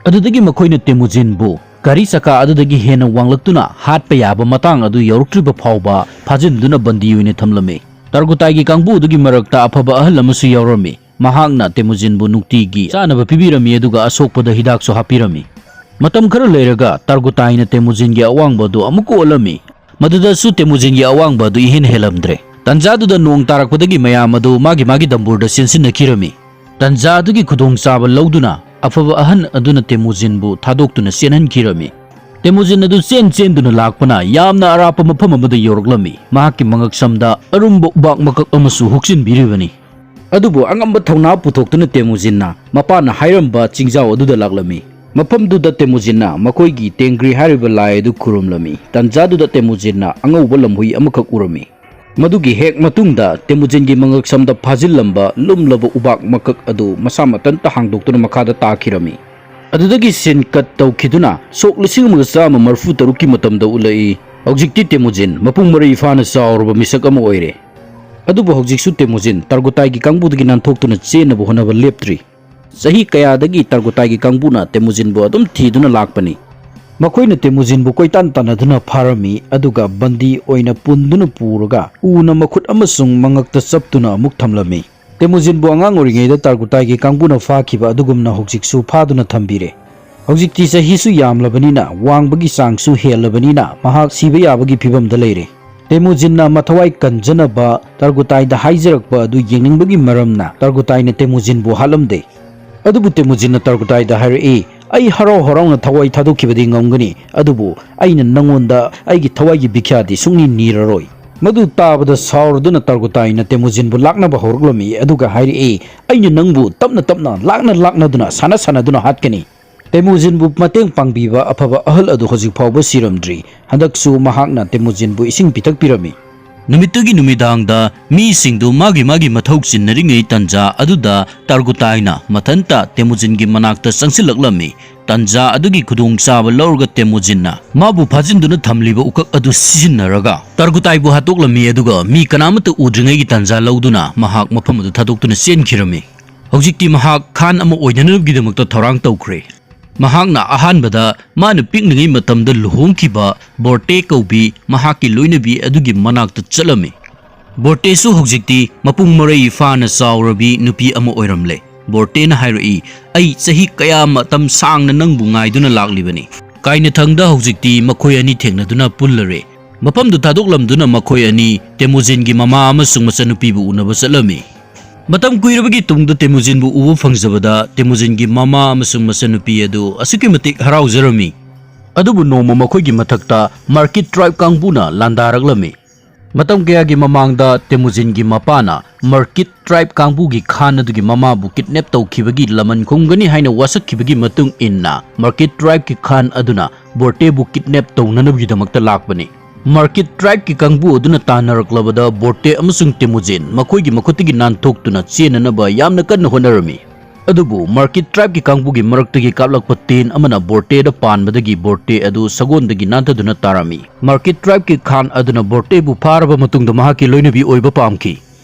ꯑꯗꯨꯗꯒꯤ ꯃꯈꯣꯏꯅ ꯇꯦꯃꯨꯖꯤꯟꯕꯨ ꯒꯥꯔꯤ ꯆꯀꯥ ꯑꯗꯨꯗꯒꯤ ꯍꯦꯟꯅ ꯋꯥꯡꯂꯛꯇꯨꯅ ꯍꯥꯠꯄ ꯌꯥꯕ ꯃꯇꯥꯡ ꯑꯗꯨ ꯌꯧꯔꯛꯇ꯭ꯔꯤꯕ ꯐꯥꯎꯕ ꯐꯥꯖꯤꯟꯗꯨꯅ ꯕꯟꯗꯤ ꯑꯣꯏꯅ ꯊꯝꯂꯝꯃꯤ꯫ ꯇꯥꯔꯒꯨꯇꯥꯏꯒꯤ ꯀꯥꯡꯕꯨ ꯑꯗꯨꯒꯤ ꯃꯔꯛꯇ ꯑꯐꯕ ꯑꯍꯜ ꯑꯃꯁꯨ ꯌꯥꯎꯔꯝꯃꯤ꯫ ꯃꯍꯥꯛꯅ ꯇꯦꯃꯨꯖꯤꯟꯕꯨ ꯅꯨꯡꯇꯤꯒꯤ ꯆꯥꯅꯕ ꯄꯤꯕꯤꯔꯝꯃꯤ, ꯑꯗꯨꯒ ꯑꯁꯣꯛꯄꯗ ꯍꯤꯗꯥꯛꯁꯨ ꯍꯥꯞꯄꯤꯔꯝꯃꯤ꯫ ꯃꯇꯝ ꯈꯔ ꯂꯩꯔꯒ ꯇꯥꯔꯒꯨꯇꯥꯏꯅ ꯇꯦꯃꯨꯖꯤꯟꯒꯤ ꯑꯋꯥꯡꯕ ꯑꯗꯨ ꯑꯃꯨꯛꯀ ꯑꯣꯜꯂꯝꯃꯤ꯫ ꯃꯗꯨꯗꯁꯨ ꯇꯦꯃꯨꯖꯤꯟꯒꯤ ꯑꯋꯥꯡꯕ ꯑꯗꯨ ꯏꯍꯦꯟ ꯍꯦꯜꯂꯝꯗ꯭ꯔꯦ꯫ ꯇꯟꯖꯥꯗꯨꯗ ꯅꯣꯡ ꯇꯥꯔꯛꯄꯗꯒꯤ ꯃꯌꯥꯝ ꯑꯗꯨ ꯃꯥꯒꯤ ꯃꯥꯒꯤ ꯗꯝꯕꯨꯔꯗ ꯆꯦꯟꯁꯤꯟꯅꯈꯤꯔꯝꯃꯤ꯫ ꯇꯟꯖꯥ ꯑꯗꯨꯒꯤ ꯈꯨꯗꯣꯡꯆꯥꯕ ꯂꯧꯗꯨꯅ ꯑꯐꯕ ꯑꯍꯟ ꯑꯗꯨꯅ ꯇꯦꯃꯨꯖꯤꯟꯕꯨ ꯊꯥꯗꯣꯛꯇꯨꯅ ꯆꯦꯟꯍꯟꯈꯤꯔꯝꯃꯤ꯫ ꯇꯦꯃꯨꯖꯤꯟ ꯑꯗꯨ ꯆꯦꯟ ꯆꯦꯟꯗꯨꯅ ꯂꯥꯛꯄꯅ ꯌꯥꯝꯅ ꯑꯔꯥꯞꯄ ꯃꯐꯝ ꯑꯃꯗ ꯌꯧꯔꯛꯂꯝꯃꯤ꯫ ꯃꯍꯥꯛꯀꯤ ꯃꯉꯛꯁꯝꯗ ꯑꯔꯨꯝꯕ ꯎꯕꯥꯛ ꯃꯀꯛ ꯑꯃꯁꯨ ꯍꯨꯛꯆꯤꯟꯕꯤꯔꯤꯕꯅꯤ꯫ ꯑꯗꯨꯕꯨ ꯑꯉꯝꯕ ꯊꯧꯅꯥ ꯄꯨꯊꯣꯛꯇꯨꯅ ꯇꯦꯃꯨꯖꯤꯟꯅ ꯃꯄꯥꯅ ꯍꯥꯏꯔꯝꯕ ꯆꯤꯡꯖꯥꯎ ꯑꯗꯨꯗ ꯂꯥꯛꯂꯝꯃꯤ꯫ ꯃꯐꯝꯗꯨꯗ ꯇꯦꯃꯨꯖꯤꯟꯅ ꯃꯈꯣꯏꯒꯤ ꯇꯦꯡꯒ꯭ꯔꯤ ꯍꯥꯏꯔꯤꯕ ꯂꯥꯏ ꯑꯗꯨ ꯈꯨꯔꯨꯝꯂꯝꯃꯤ꯫ ꯇꯟꯖꯥꯗꯨꯗ ꯇꯦꯃꯨꯖꯤꯟꯅ ꯑꯉꯧꯕ ꯂꯝꯍꯨꯏ ꯑꯃꯈꯛ ꯎꯔꯝꯃꯤ꯫ ꯃꯗꯨꯒꯤ ꯍꯦꯛ ꯃꯇꯨꯡꯗ ꯇꯦꯃꯨꯖꯤꯟꯒꯤ ꯃꯉꯛꯁꯝꯗ ꯐꯥꯖꯤꯜꯂꯝꯕ ꯂꯨꯝꯂꯕ ꯎꯕꯥꯛ ꯃꯀꯛ ꯑꯗꯨ ꯃꯁꯥ ꯃꯊꯟꯇ ꯍꯥꯡꯗꯣꯛꯇꯨꯅ ꯃꯈꯥꯗ ꯇꯥꯈꯤꯔꯝꯃꯤ꯫ ꯑꯗꯨꯗꯒꯤ ꯁꯤꯟ ꯀꯠ ꯇꯧꯈꯤꯗꯨꯅ ꯁꯣꯛ ꯂꯤꯁꯤꯡ ꯑꯃꯒ ꯆꯥꯝꯃ ꯃꯔꯤꯐꯨ ꯇꯔꯨꯛꯀꯤ ꯃꯇꯝꯗ ꯎꯠꯂꯛꯏ꯫ ꯍꯧꯖꯤꯛꯇꯤ ꯇꯦꯃꯨꯖꯤꯟ ꯃꯄꯨꯡ ꯃꯔꯩ ꯐꯥꯅ ꯆꯥꯎꯔꯕ ꯃꯤꯁꯛ ꯑꯃ ꯑꯣꯏꯔꯦ꯫ ꯑꯗꯨꯕꯨ ꯍꯧꯖꯤꯛꯁꯨ ꯇꯦꯃꯨꯖꯤꯟ ꯇꯔꯒꯨꯇꯥꯏꯒꯤ ꯀꯥꯡꯕꯨꯗꯒꯤ ꯅꯥꯟꯊꯣꯛꯇꯨꯅ ꯆꯦꯟꯅꯕ ꯍꯣꯠꯅꯕ ꯂꯦꯞꯇ꯭ꯔꯤ꯫ ꯆꯍꯤ ꯀꯌꯥꯗꯒꯤ ꯇꯔꯒꯨꯇꯥꯏꯒꯤ ꯀꯥꯡꯕꯨꯅ ꯇꯦꯃꯨꯖꯤꯟꯕꯨ ꯑꯗꯨꯝ ꯊꯤꯗꯨꯅ ꯂꯥꯛꯄꯅꯤ꯫ ꯃꯈꯣꯏꯅ ꯇꯦꯃꯨꯖꯤꯟꯕꯨ ꯀꯣꯏꯇꯥꯟ ꯇꯥꯟꯅꯗꯨꯅ ꯐꯥꯔꯝꯃꯤ, ꯑꯗꯨꯒ ꯕꯟꯗꯤ ꯑꯣꯏꯅ ꯄꯨꯟꯗꯨꯅ ꯄꯨꯔꯒ ꯎꯅ ꯃꯈꯨꯠ ꯑꯃꯁꯨꯡ ꯃꯉꯛꯇ ꯆꯞꯇꯨꯅ ꯑꯃꯨꯛ ꯊꯝꯂꯝꯃꯤ꯫ ꯇꯦꯃꯨꯖꯤꯟꯕꯨ ꯑꯉꯥꯡ ꯑꯣꯏꯔꯤꯉꯩꯗ ꯇꯔꯒꯨꯇꯥꯏꯒꯤ ꯀꯥꯡꯕꯨꯅ ꯐꯥꯈꯤꯕ ꯑꯗꯨꯒꯨꯝꯅ ꯍꯧꯖꯤꯛꯁꯨ ꯐꯥꯗꯨꯅ ꯊꯝꯕꯤꯔꯦ꯫ ꯍꯧꯖꯤꯛꯇꯤ ꯆꯍꯤꯁꯨ ꯌꯥꯝꯂꯕꯅꯤꯅ, ꯋꯥꯡꯕꯒꯤ ꯆꯥꯡꯁꯨ ꯍꯦꯜꯂꯕꯅꯤꯅ ꯃꯍꯥꯛ ꯁꯤꯕ ꯌꯥꯕꯒꯤ ꯐꯤꯕꯝꯗ ꯂꯩꯔꯦ꯫ ꯇꯦꯃꯨꯖꯤꯟꯅ ꯃꯊꯋꯥꯏ ꯀꯟꯖꯅꯕ ꯇꯔꯒꯨꯇꯥꯏꯗ ꯍꯥꯏꯖꯔꯛꯄ ꯑꯗꯨ ꯌꯦꯡꯅꯤꯡꯕꯒꯤ ꯃꯔꯝꯅ ꯇꯔꯒꯨꯇꯥꯏꯅ ꯇꯦꯃꯨꯖꯤꯟꯕꯨ ꯍꯥꯠꯂꯝꯗꯦ꯫ ꯑꯗꯨꯕꯨ ꯇꯦꯃꯨꯖꯤꯟꯅ ꯇꯔꯒꯨꯇꯥꯏꯗ ꯍꯥꯏꯔꯛꯏ, "ꯑꯩ ꯍꯔꯥꯎ ꯍꯔꯥꯎꯅ ꯊꯋꯥꯏ ꯊꯥꯗꯣꯛꯈꯤꯕꯗꯤ ꯉꯝꯒꯅꯤ, ꯑꯗꯨꯕꯨ ꯑꯩꯅ ꯅꯪꯉꯣꯟꯗ ꯑꯩꯒꯤ ꯊꯋꯥꯏꯒꯤ ꯕꯤꯈ꯭ꯌꯥꯗꯤ ꯁꯨꯡꯅꯤ ꯅꯤꯔꯔꯣꯏ"꯫ ꯃꯗꯨ ꯇꯥꯕꯗ ꯁꯥꯎꯔꯗꯨꯅ ꯇꯔꯒꯨꯇꯥꯏꯅ ꯇꯦꯃꯨꯖꯤꯟꯕꯨ ꯂꯥꯛꯅꯕ ꯍꯧꯔꯛꯂꯝꯃꯤ, ꯑꯗꯨꯒ ꯍꯥꯏꯔꯛꯏ, "ꯑꯩꯅ ꯅꯪꯕꯨ ꯇꯞꯅ ꯇꯞꯅ, ꯂꯥꯛꯅ ꯂꯥꯛꯅꯗꯨꯅ, ꯁꯥꯟꯅ ꯁꯥꯟꯅꯗꯨꯅ ꯍꯥꯠꯀꯅꯤ"꯫ ꯇꯦꯃꯨꯖꯤꯟꯕꯨ ꯃꯇꯦꯡ ꯄꯥꯡꯕꯤꯕ ꯑꯐꯕ ꯑꯍꯜ ꯑꯗꯨ ꯍꯧꯖꯤꯛ ꯐꯥꯎꯕ ꯁꯤꯔꯝꯗ꯭ꯔꯤ꯫ ꯍꯟꯗꯛꯁꯨ ꯃꯍꯥꯛꯅ ꯇꯦꯃꯨꯖꯤꯟꯕꯨ ꯏꯁꯤꯡ ꯄꯤꯊꯛꯄꯤꯔꯝꯃꯤ꯫ ꯅꯨꯃꯤꯠꯇꯨꯒꯤ ꯅꯨꯃꯤꯗꯥꯡꯗ ꯃꯤꯁꯤꯡꯗꯨ ꯃꯥꯒꯤ ꯃꯥꯒꯤ ꯃꯊꯧ ꯆꯤꯟꯅꯔꯤꯉꯩ ꯇꯟꯖꯥ ꯑꯗꯨꯗ ꯇꯔꯒꯨꯇꯥꯏꯅ ꯃꯊꯟꯇ ꯇꯦꯃꯨꯖꯤꯟꯒꯤ ꯃꯅꯥꯛꯇ ꯆꯪꯁꯤꯜꯂꯛꯂꯝꯃꯤ꯫ ꯇꯟꯖꯥ ꯑꯗꯨꯒꯤ ꯈꯨꯗꯣꯡꯆꯥꯕ ꯂꯧꯔꯒ ꯇꯦꯃꯨꯖꯤꯟꯅ ꯃꯥꯕꯨ ꯐꯥꯖꯤꯟꯗꯨꯅ ꯊꯝꯂꯤꯕ ꯎꯀꯛ ꯑꯗꯨ ꯁꯤꯖꯤꯟꯅꯔꯒ ꯇꯔꯒꯨꯇꯥꯏꯕꯨ ꯍꯥꯠꯇꯣꯛꯂꯝꯃꯤ, ꯑꯗꯨꯒ ꯃꯤ ꯀꯅꯥꯃꯠꯇ ꯎꯗ꯭ꯔꯤꯉꯩꯒꯤ ꯇꯟꯖꯥ ꯂꯧꯗꯨꯅ ꯃꯍꯥꯛ ꯃꯐꯝ ꯑꯗꯨ ꯊꯥꯗꯣꯛꯇꯨꯅ ꯆꯦꯟꯈꯤꯔꯝꯃꯤ꯫ ꯍꯧꯖꯤꯛꯇꯤ ꯃꯍꯥꯛ ꯈꯥꯟ ꯑꯃ ꯑꯣꯏꯅꯅꯕꯒꯤꯗꯃꯛꯇ ꯊꯧꯔꯥꯡ ꯇꯧꯈ꯭ꯔꯦ꯫ ꯃꯍꯥꯛꯅ ꯑꯍꯥꯟꯕꯗ ꯃꯥꯅ ꯄꯤꯛꯂꯤꯉꯩ ꯃꯇꯝꯗ ꯂꯨꯍꯣꯡꯈꯤꯕ ꯕꯣꯔꯇꯦ ꯀꯧꯕꯤ ꯃꯍꯥꯛꯀꯤ ꯂꯣꯏꯅꯕꯤ ꯑꯗꯨꯒꯤ ꯃꯅꯥꯛꯇ ꯆꯠꯂꯝꯃꯤ꯫ ꯕꯣꯔꯇꯦꯁꯨ ꯍꯧꯖꯤꯛꯇꯤ ꯃꯄꯨꯡ ꯃꯔꯩ ꯐꯥꯅ ꯆꯥꯎꯔꯕꯤ ꯅꯨꯄꯤ ꯑꯃ ꯑꯣꯏꯔꯝꯂꯦ꯫ ꯕꯣꯔꯇꯦꯅ ꯍꯥꯏꯔꯛꯏ, "ꯑꯩ ꯆꯍꯤ ꯀꯌꯥ ꯃꯇꯝ ꯁꯥꯡꯅ ꯅꯪꯕꯨ ꯉꯥꯏꯗꯨꯅ ꯂꯥꯛꯂꯤꯕꯅꯤ"꯫ ꯀꯥꯏꯅꯊꯪꯗ ꯍꯧꯖꯤꯛꯇꯤ ꯃꯈꯣꯏ ꯑꯅꯤ ꯊꯦꯡꯅꯗꯨꯅ ꯄꯨꯜꯂꯔꯦ꯫ ꯃꯐꯝꯗꯨ ꯊꯥꯗꯣꯛꯂꯝꯗꯨꯅ ꯃꯈꯣꯏ ꯑꯅꯤ ꯇꯦꯃꯨꯖꯤꯟꯒꯤ ꯃꯃꯥ ꯑꯃꯁꯨꯡ ꯃꯆꯟꯅꯨꯄꯤꯕꯨ ꯎꯅꯕ ꯆꯠꯂꯝꯃꯤ꯫ ꯃꯇꯝ ꯀꯨꯏꯔꯕꯒꯤ ꯇꯨꯡꯗ ꯇꯦꯃꯨꯖꯤꯟꯕꯨ ꯎꯕ ꯐꯪꯖꯕꯗ ꯇꯦꯃꯨꯖꯤꯟꯒꯤ ꯃꯃꯥ ꯑꯃꯁꯨꯡ ꯃꯆꯟꯅꯨꯄꯤ ꯑꯗꯨ ꯑꯁꯨꯛꯀꯤ ꯃꯇꯤꯛ ꯍꯔꯥꯎꯖꯔꯝꯃꯤ꯫ ꯑꯗꯨꯕꯨ ꯅꯣꯡꯃ ꯃꯈꯣꯏꯒꯤ ꯃꯊꯛꯇ ꯃꯥꯔꯀꯤꯠ ꯇ꯭ꯔꯥꯏꯕ ꯀꯥꯡꯕꯨꯅ ꯂꯥꯟꯗꯥꯔꯛꯂꯝꯃꯤ꯫ ꯃꯇꯝ ꯀꯌꯥꯒꯤ ꯃꯃꯥꯡꯗ ꯇꯦꯃꯨꯖꯤꯟꯒꯤ ꯃꯄꯥꯅ ꯃꯔꯀꯤꯠ ꯇ꯭ꯔꯥꯏꯕ ꯀꯥꯡꯕꯨꯒꯤ ꯈꯥꯟ ꯑꯗꯨꯒꯤ ꯃꯃꯥꯕꯨ ꯀꯤꯗꯅꯦꯞ ꯇꯧꯈꯤꯕꯒꯤ ꯂꯃꯟ ꯈꯨꯝꯒꯅꯤ ꯍꯥꯏꯅ ꯋꯥꯁꯛꯈꯤꯕꯒꯤ ꯃꯇꯨꯡ ꯏꯟꯅ, ꯃꯔꯀꯤꯠ ꯇ꯭ꯔꯥꯏꯕꯀꯤ ꯈꯥꯟ ꯑꯗꯨꯅ ꯕꯣꯔꯇꯦꯕꯨ ꯀꯤꯗꯅꯦꯞ ꯇꯧꯅꯅꯕꯒꯤꯗꯃꯛꯇ ꯂꯥꯛꯄꯅꯤ꯫ ꯃꯔꯀꯤꯠ ꯇ꯭ꯔꯥꯏꯕꯀꯤ ꯀꯥꯡꯕꯨ ꯑꯗꯨꯅ ꯇꯥꯟꯅꯔꯛꯂꯕꯗ ꯕꯣꯔꯇꯦ ꯑꯃꯁꯨꯡ ꯇꯦꯃꯨꯖꯤꯟ ꯃꯈꯣꯏꯒꯤ ꯃꯈꯨꯠꯇꯒꯤ ꯅꯥꯟꯊꯣꯛꯇꯨꯅ ꯆꯦꯟꯅꯅꯕ ꯌꯥꯝꯅ ꯀꯟꯅ ꯍꯣꯠꯅꯔꯝꯃꯤ꯫ ꯑꯗꯨꯕꯨ ꯃꯔꯀꯤꯠ ꯇ꯭ꯔꯥꯏꯕꯀꯤ ꯀꯥꯡꯕꯨꯒꯤ ꯃꯔꯛꯇꯒꯤ ꯀꯥꯞꯂꯛꯄ ꯇꯦꯟ ꯑꯃꯅ ꯕꯣꯔꯇꯦꯗ ꯄꯥꯟꯕꯗꯒꯤ ꯕꯣꯔꯇꯦ ꯑꯗꯨ ꯁꯒꯣꯜꯗꯒꯤ ꯅꯥꯟꯊꯗꯨꯅ ꯇꯥꯔꯝꯃꯤ꯫ ꯃꯔꯀꯤꯠ ꯇ꯭ꯔꯥꯏꯕꯀꯤ ꯈꯥꯟ ꯑꯗꯨꯅ ꯕꯣꯔꯇꯦꯕꯨ ꯐꯥꯔꯕ ꯃꯇꯨꯡꯗ ꯃꯍꯥꯛꯀꯤ ꯂꯣꯏꯅꯕꯤ ꯑꯣꯏꯕ ꯄꯥꯝꯈꯤ꯫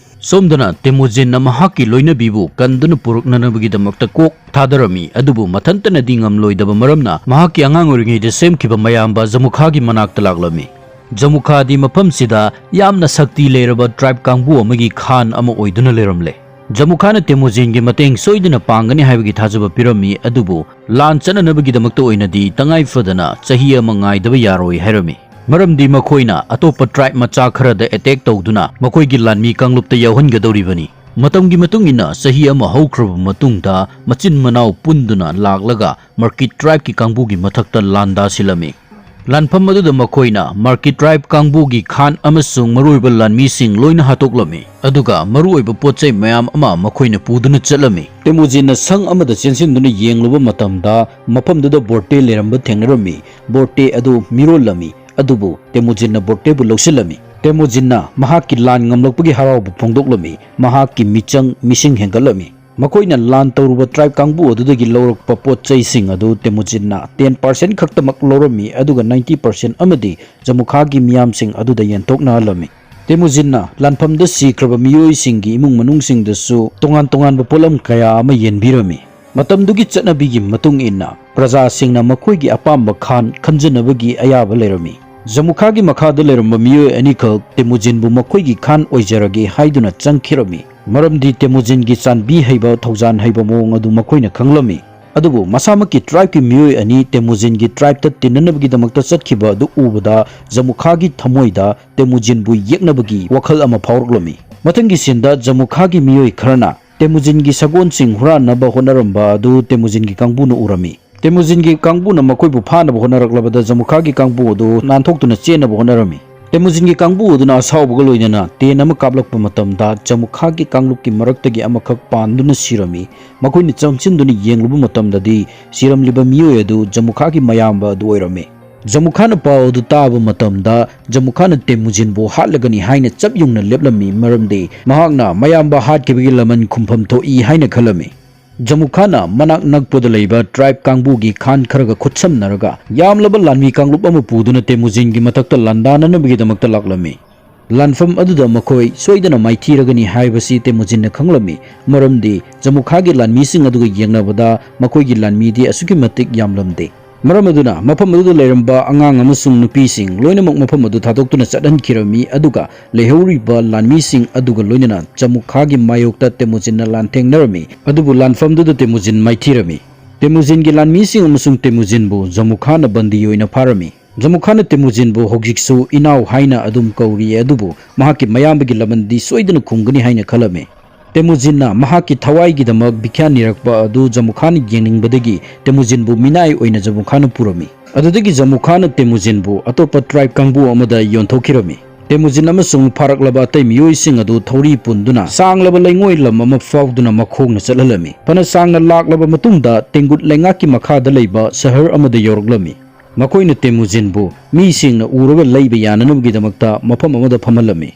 ꯁꯣꯝꯗꯅ ꯇꯦꯃꯨꯖꯤꯟꯅ ꯃꯍꯥꯛꯀꯤ ꯂꯣꯏꯅꯕꯤꯕꯨ ꯀꯟꯗꯨꯅ ꯄꯨꯔꯛꯅꯅꯕꯒꯤꯗꯃꯛꯇ ꯀꯣꯛ ꯊꯥꯗꯔꯝꯃꯤ, ꯑꯗꯨꯕꯨ ꯃꯊꯟꯇꯅꯗꯤ ꯉꯝꯂꯣꯏꯗꯕ ꯃꯔꯝꯅ ꯃꯍꯥꯛꯀꯤ ꯑꯉꯥꯡ ꯑꯣꯏꯔꯤꯉꯩꯗ ꯁꯦꯝꯈꯤꯕ ꯃꯌꯥꯝꯕ ꯖꯃꯨꯈꯥꯒꯤ ꯃꯅꯥꯛꯇ ꯂꯥꯛꯂꯝꯃꯤ꯫ ꯖꯃꯨꯈꯥꯗꯤ ꯃꯐꯝꯁꯤꯗ ꯌꯥꯝꯅ ꯁꯛꯇꯤ ꯂꯩꯔꯕ ꯇ꯭ꯔꯥꯏꯕ ꯀꯥꯡꯕꯨ ꯑꯃꯒꯤ ꯈꯥꯟ ꯑꯃ ꯑꯣꯏꯗꯨꯅ ꯂꯩꯔꯝꯂꯦ꯫ ꯖꯃꯨꯈꯥꯅ ꯇꯦꯃꯨꯖꯤꯟꯒꯤ ꯃꯇꯦꯡ ꯁꯣꯏꯗꯅ ꯄꯥꯡꯒꯅꯤ ꯍꯥꯏꯕꯒꯤ ꯊꯥꯖꯕ ꯄꯤꯔꯝꯃꯤ, ꯑꯗꯨꯕꯨ ꯂꯥꯟ ꯆꯠꯅꯅꯕꯒꯤꯗꯃꯛꯇ ꯑꯣꯏꯅꯗꯤ ꯇꯉꯥꯏ ꯐꯗꯅ ꯆꯍꯤ ꯑꯃ ꯉꯥꯏꯗꯕ ꯌꯥꯔꯣꯏ ꯍꯥꯏꯔꯝꯃꯤ꯫ ꯃꯔꯝꯗꯤ ꯃꯈꯣꯏꯅ ꯑꯇꯣꯞꯄ ꯇ꯭ꯔꯥꯏꯕ ꯃꯆꯥ ꯈꯔꯗ ꯑꯦꯇꯦꯛ ꯇꯧꯗꯨꯅ ꯃꯈꯣꯏꯒꯤ ꯂꯥꯟꯃꯤ ꯀꯥꯡꯂꯨꯞꯇ ꯌꯥꯎꯍꯟꯒꯗꯧꯔꯤꯕꯅꯤ꯫ ꯃꯇꯝꯒꯤ ꯃꯇꯨꯡ ꯏꯟꯅ ꯆꯍꯤ ꯑꯃ ꯍꯧꯈ꯭ꯔꯕ ꯃꯇꯨꯡꯗ ꯃꯆꯤꯟ ꯃꯅꯥꯎ ꯄꯨꯟꯗꯨꯅ ꯂꯥꯛꯂꯒ ꯃꯔꯀꯤꯠ ꯇ꯭ꯔꯥꯏꯕꯀꯤ ꯀꯥꯡꯕꯨꯒꯤ ꯃꯊꯛꯇ ꯂꯥꯟꯗꯥꯁꯤꯜꯂꯝꯃꯤ꯫ ꯂꯥꯟꯐꯝ ꯑꯗꯨꯗ ꯃꯈꯣꯏꯅ ꯃꯔꯀꯤꯠ ꯇ꯭ꯔꯥꯏꯕ ꯀꯥꯡꯕꯨꯒꯤ ꯈꯥꯟ ꯑꯃꯁꯨꯡ ꯃꯔꯨꯑꯣꯏꯕ ꯂꯥꯟꯃꯤꯁꯤꯡ ꯂꯣꯏꯅ ꯍꯥꯠꯇꯣꯛꯂꯝꯃꯤ, ꯑꯗꯨꯒ ꯃꯔꯨꯑꯣꯏꯕ ꯄꯣꯠ ꯆꯩ ꯃꯌꯥꯝ ꯑꯃ ꯃꯈꯣꯏꯅ ꯄꯨꯗꯨꯅ ꯆꯠꯂꯝꯃꯤ꯫ ꯇꯦꯃꯨꯖꯤꯟꯅ ꯁꯪ ꯑꯃꯗ ꯆꯦꯟꯁꯤꯟꯗꯨꯅ ꯌꯦꯡꯂꯨꯕ ꯃꯇꯝꯗ ꯃꯐꯝꯗꯨꯗ ꯕꯣꯔꯇꯦ ꯂꯩꯔꯝꯕ ꯊꯦꯡꯅꯔꯝꯃꯤ꯫ ꯕꯣꯔꯇꯦ ꯑꯗꯨ ꯃꯤꯔꯣꯜꯂꯝꯃꯤ, ꯑꯗꯨꯕꯨ ꯇꯦꯃꯨꯖꯤꯟꯅ ꯕꯣꯔꯇꯦꯕꯨ ꯂꯧꯁꯤꯜꯂꯝꯃꯤ꯫ ꯇꯦꯃꯨꯖꯤꯟꯅ ꯃꯍꯥꯛꯀꯤ ꯂꯥꯟ ꯉꯝꯂꯛꯄꯒꯤ ꯍꯔꯥꯎꯕ ꯐꯣꯡꯗꯣꯛꯂꯝꯃꯤ꯫ ꯃꯍꯥꯛꯀꯤ ꯃꯤꯆꯪ ꯃꯤꯁꯤꯡ ꯍꯦꯟꯒꯠꯂꯝꯃꯤ꯫ ꯃꯈꯣꯏꯅ ꯂꯥꯟ ꯇꯧꯔꯨꯕ ꯇ꯭ꯔꯥꯏꯕ ꯀꯥꯡꯕꯨ ꯑꯗꯨꯗꯒꯤ ꯂꯧꯔꯛꯄ ꯄꯣꯠ ꯆꯩꯁꯤꯡ ꯑꯗꯨ ꯇꯦꯃꯨꯖꯤꯟꯅ ꯇꯦꯟ ꯄꯥꯔꯁꯦꯟ ꯈꯛꯇꯃꯛ ꯂꯧꯔꯝꯃꯤ, ꯑꯗꯨꯒ ꯅꯥꯏꯟꯇꯤ ꯄꯥꯔꯁꯦꯟ ꯑꯃꯗꯤ ꯖꯃꯨꯈꯥꯒꯤ ꯃꯤꯌꯥꯝꯁꯤꯡ ꯑꯗꯨꯗ ꯌꯦꯟꯊꯣꯛꯅꯍꯜꯂꯝꯃꯤ꯫ ꯇꯦꯃꯨꯖꯤꯟꯅ ꯂꯥꯟꯐꯝꯗ ꯁꯤꯈ꯭ꯔꯕ ꯃꯤꯑꯣꯏꯁꯤꯡꯒꯤ ꯏꯃꯨꯡ ꯃꯅꯨꯡꯁꯤꯡꯗꯁꯨ ꯇꯣꯉꯥꯟ ꯇꯣꯉꯥꯟꯕ ꯄꯣꯠꯂꯝ ꯀꯌꯥ ꯑꯃ ꯌꯦꯟꯕꯤꯔꯝꯃꯤ꯫ ꯃꯇꯝꯗꯨꯒꯤ ꯆꯠꯅꯕꯤꯒꯤ ꯃꯇꯨꯡ ꯏꯟꯅ ꯄ꯭ꯔꯖꯥꯁꯤꯡꯅ ꯃꯈꯣꯏꯒꯤ ꯑꯄꯥꯝꯕ ꯈꯥꯟ ꯈꯟꯖꯅꯕꯒꯤ ꯑꯌꯥꯕ ꯂꯩꯔꯝꯃꯤ꯫ ꯖꯃꯨꯈꯥꯒꯤ ꯃꯈꯥꯗ ꯂꯩꯔꯝꯕ ꯃꯤꯑꯣꯏ ꯑꯅꯤꯈꯛ ꯇꯦꯃꯨꯖꯤꯟꯕꯨ ꯃꯈꯣꯏꯒꯤ ꯈꯥꯟ ꯑꯣꯏꯖꯔꯒꯦ ꯍꯥꯏꯗꯨꯅ ꯆꯪꯈꯤꯔꯝꯃꯤ, ꯃꯔꯝꯗꯤ ꯇꯦꯃꯨꯖꯤꯟꯒꯤ ꯆꯥꯟꯕꯤ ꯍꯩꯕ, ꯊꯧꯖꯥꯟ ꯍꯩꯕ ꯃꯑꯣꯡ ꯑꯗꯨ ꯃꯈꯣꯏꯅ ꯈꯪꯂꯝꯃꯤ꯫ ꯑꯗꯨꯕꯨ ꯃꯁꯥꯃꯛꯀꯤ ꯇ꯭ꯔꯥꯏꯕꯀꯤ ꯃꯤꯑꯣꯏ ꯑꯅꯤ ꯇꯦꯃꯨꯖꯤꯟꯒꯤ ꯇ꯭ꯔꯥꯏꯕꯇ ꯇꯤꯟꯅꯅꯕꯒꯤꯗꯃꯛꯇ ꯆꯠꯈꯤꯕ ꯑꯗꯨ ꯎꯕꯗ ꯖꯃꯨꯈꯥꯒꯤ ꯊꯃꯣꯏꯗ ꯇꯦꯃꯨꯖꯤꯟꯕꯨ ꯌꯦꯛꯅꯕꯒꯤ ꯋꯥꯈꯜ ꯑꯃ ꯐꯥꯎꯔꯛꯂꯝꯃꯤ꯫ ꯃꯊꯪꯒꯤ ꯁꯤꯟꯗ ꯖꯃꯨꯈꯥꯒꯤ ꯃꯤꯑꯣꯏ ꯈꯔꯅ ꯇꯦꯃꯨꯖꯤꯟꯒꯤ ꯁꯒꯣꯜꯁꯤꯡ ꯍꯨꯔꯥꯟꯅꯕ ꯍꯣꯠꯅꯔꯝꯕ ꯑꯗꯨ ꯇꯦꯃꯨꯖꯤꯟꯒꯤ ꯀꯥꯡꯕꯨꯅ ꯎꯔꯝꯃꯤ꯫ ꯇꯦꯃꯨꯖꯤꯟꯒꯤ ꯀꯥꯡꯕꯨꯅ ꯃꯈꯣꯏꯕꯨ ꯐꯥꯅꯕ ꯍꯣꯠꯅꯔꯛꯂꯕꯗ ꯖꯃꯨꯈꯥꯒꯤ ꯀꯥꯡꯕꯨ ꯑꯗꯨ ꯅꯥꯟꯊꯣꯛꯇꯨꯅ ꯆꯦꯟꯅꯕ ꯍꯣꯠꯅꯔꯝꯃꯤ꯫ ꯇꯦꯃꯨꯖꯤꯟꯒꯤ ꯀꯥꯡꯕꯨ ꯑꯗꯨꯅ ꯑꯁꯥꯎꯕꯒ ꯂꯣꯏꯅꯅ ꯇꯦꯟ ꯑꯃ ꯀꯥꯞꯂꯛꯄ ꯃꯇꯝꯗ ꯖꯃꯨꯈꯥꯒꯤ ꯀꯥꯡꯂꯨꯞꯀꯤ ꯃꯔꯛꯇꯒꯤ ꯑꯃꯈꯛ ꯄꯥꯟꯗꯨꯅ ꯁꯤꯔꯝꯃꯤ꯫ ꯃꯈꯣꯏꯅ ꯆꯪꯁꯤꯟꯗꯨꯅ ꯌꯦꯡꯂꯨꯕ ꯃꯇꯝꯗꯗꯤ ꯁꯤꯔꯝꯂꯤꯕ ꯃꯤꯑꯣꯏ ꯑꯗꯨ ꯖꯃꯨꯈꯥꯒꯤ ꯃꯌꯥꯝꯕ ꯑꯗꯨ ꯑꯣꯏꯔꯝꯃꯤ꯫ ꯖꯃꯨꯈꯥꯅ ꯄꯥꯎ ꯑꯗꯨ ꯇꯥꯕ ꯃꯇꯝꯗ ꯖꯃꯨꯈꯥꯅ ꯇꯦꯃꯨꯖꯤꯟꯕꯨ ꯍꯥꯠꯂꯒꯅꯤ ꯍꯥꯏꯅ ꯆꯞ ꯌꯨꯡꯅ ꯂꯦꯞꯂꯝꯃꯤ, ꯃꯔꯝꯗꯤ ꯃꯍꯥꯛꯅ ꯃꯌꯥꯝꯕ ꯍꯥꯠꯈꯤꯕꯒꯤ ꯂꯃꯟ ꯈꯨꯝꯐꯝ ꯊꯣꯛꯏ ꯍꯥꯏꯅ ꯈꯜꯂꯝꯃꯤ꯫ ꯖꯃꯨꯈꯥꯅ ꯃꯅꯥꯛ ꯅꯛꯄꯗ ꯂꯩꯕ ꯇ꯭ꯔꯥꯏꯕ ꯀꯥꯡꯕꯨꯒꯤ ꯈꯥꯟ ꯈꯔꯒ ꯈꯨꯠꯁꯝꯅꯔꯒ ꯌꯥꯝꯂꯕ ꯂꯥꯟꯃꯤ ꯀꯥꯡꯂꯨꯞ ꯑꯃ ꯄꯨꯗꯨꯅ ꯇꯦꯃꯨꯖꯤꯟꯒꯤ ꯃꯊꯛꯇ ꯂꯥꯟꯗꯥꯅꯅꯕꯒꯤꯗꯃꯛꯇ ꯂꯥꯛꯂꯝꯃꯤ꯫ ꯂꯥꯟꯐꯝ ꯑꯗꯨꯗ ꯃꯈꯣꯏ ꯁꯣꯏꯗꯅ ꯃꯥꯏꯊꯤꯔꯒꯅꯤ ꯍꯥꯏꯕꯁꯤ ꯇꯦꯃꯨꯖꯤꯟꯅ ꯈꯪꯂꯝꯃꯤ, ꯃꯔꯝꯗꯤ ꯖꯃꯨꯈꯥꯒꯤ ꯂꯥꯟꯃꯤꯁꯤꯡ ꯑꯗꯨꯒ ꯌꯦꯡꯅꯕꯗ ꯃꯈꯣꯏꯒꯤ ꯂꯥꯟꯃꯤꯗꯤ ꯑꯁꯨꯛꯀꯤ ꯃꯇꯤꯛ ꯌꯥꯝꯂꯝꯗꯦ꯫ ꯃꯔꯝ ꯑꯗꯨꯅ ꯃꯐꯝ ꯑꯗꯨꯗ ꯂꯩꯔꯝꯕ ꯑꯉꯥꯡ ꯑꯃꯁꯨꯡ ꯅꯨꯄꯤꯁꯤꯡ ꯂꯣꯏꯅꯃꯛ ꯃꯐꯝ ꯑꯗꯨ ꯊꯥꯗꯣꯛꯇꯨꯅ ꯆꯠꯍꯟꯈꯤꯔꯝꯃꯤ, ꯑꯗꯨꯒ ꯂꯩꯍꯧꯔꯤꯕ ꯂꯥꯟꯃꯤꯁꯤꯡ ꯑꯗꯨꯒ ꯂꯣꯏꯅꯅ ꯖꯃꯨꯈꯥꯒꯤ ꯃꯥꯌꯣꯛꯇ ꯇꯦꯃꯨꯖꯤꯟꯅ ꯂꯥꯟꯊꯦꯡꯅꯔꯝꯃꯤ꯫ ꯑꯗꯨꯕꯨ ꯂꯥꯟꯐꯝꯗꯨꯗ ꯇꯦꯃꯨꯖꯤꯟ ꯃꯥꯏꯊꯤꯔꯝꯃꯤ꯫ ꯇꯦꯃꯨꯖꯤꯟꯒꯤ ꯂꯥꯟꯃꯤꯁꯤꯡ ꯑꯃꯁꯨꯡ ꯇꯦꯃꯨꯖꯤꯟꯕꯨ ꯖꯃꯨꯈꯥꯅ ꯕꯟꯗꯤ ꯑꯣꯏꯅ ꯐꯥꯔꯝꯃꯤ꯫ ꯖꯃꯨꯈꯥꯅ ꯇꯦꯃꯨꯖꯤꯟꯕꯨ ꯍꯧꯖꯤꯛꯁꯨ ꯏꯅꯥꯎ ꯍꯥꯏꯅ ꯑꯗꯨꯝ ꯀꯧꯔꯤ, ꯑꯗꯨꯕꯨ ꯃꯍꯥꯛꯀꯤ ꯃꯌꯥꯝꯕꯒꯤ ꯂꯃꯟꯗꯤ ꯁꯣꯏꯗꯅ ꯈꯨꯝꯒꯅꯤ ꯍꯥꯏꯅ ꯈꯜꯂꯝꯃꯤ꯫ ꯇꯦꯃꯨꯖꯤꯟꯅ ꯃꯍꯥꯛꯀꯤ ꯊꯋꯥꯏꯒꯤꯗꯃꯛ ꯚꯤꯈ꯭ꯌꯥ ꯅꯤꯔꯛꯄ ꯑꯗꯨ ꯖꯃꯨꯈꯥꯅ ꯌꯦꯡꯅꯤꯡꯕꯗꯒꯤ ꯇꯦꯃꯨꯖꯤꯟꯕꯨ ꯃꯤꯅꯥꯏ ꯑꯣꯏꯅ ꯖꯃꯨꯈꯥꯅ ꯄꯨꯔꯝꯃꯤ꯫ ꯑꯗꯨꯗꯒꯤ ꯖꯃꯨꯈꯥꯅ ꯇꯦꯃꯨꯖꯤꯟꯕꯨ ꯑꯇꯣꯞꯄ ꯇ꯭ꯔꯥꯏꯕ ꯀꯥꯡꯕꯨ ꯑꯃꯗ ꯌꯣꯟꯊꯣꯛꯈꯤꯔꯝꯃꯤ꯫ ꯇꯦꯃꯨꯖꯤꯟ ꯑꯃꯁꯨꯡ ꯐꯥꯔꯛꯂꯕ ꯑꯇꯩ ꯃꯤꯑꯣꯏꯁꯤꯡ ꯑꯗꯨ ꯊꯧꯔꯤ ꯄꯨꯟꯗꯨꯅ ꯁꯥꯡꯂꯕ ꯂꯩꯉꯣꯏ ꯂꯝ ꯑꯃ ꯐꯥꯎꯗꯨꯅ ꯃꯈꯣꯡꯅ ꯆꯠꯍꯜꯂꯝꯃꯤ꯫ ꯐꯅ ꯁꯥꯡꯅ ꯂꯥꯛꯂꯕ ꯃꯇꯨꯡꯗ ꯇꯦꯡꯒꯨꯠ ꯂꯩꯉꯥꯛꯀꯤ ꯃꯈꯥꯗ ꯂꯩꯕ ꯁꯍꯔ ꯑꯃꯗ ꯌꯧꯔꯛꯂꯝꯃꯤ꯫ ꯃꯈꯣꯏꯅ ꯇꯦꯃꯨꯖꯤꯟꯕꯨ ꯃꯤꯁꯤꯡꯅ ꯎꯔꯒ ꯂꯩꯕ ꯌꯥꯅꯅꯕꯒꯤꯗꯃꯛꯇ ꯃꯐꯝ ꯑꯃꯗ ꯐꯝꯍꯜꯂꯝꯃꯤ꯫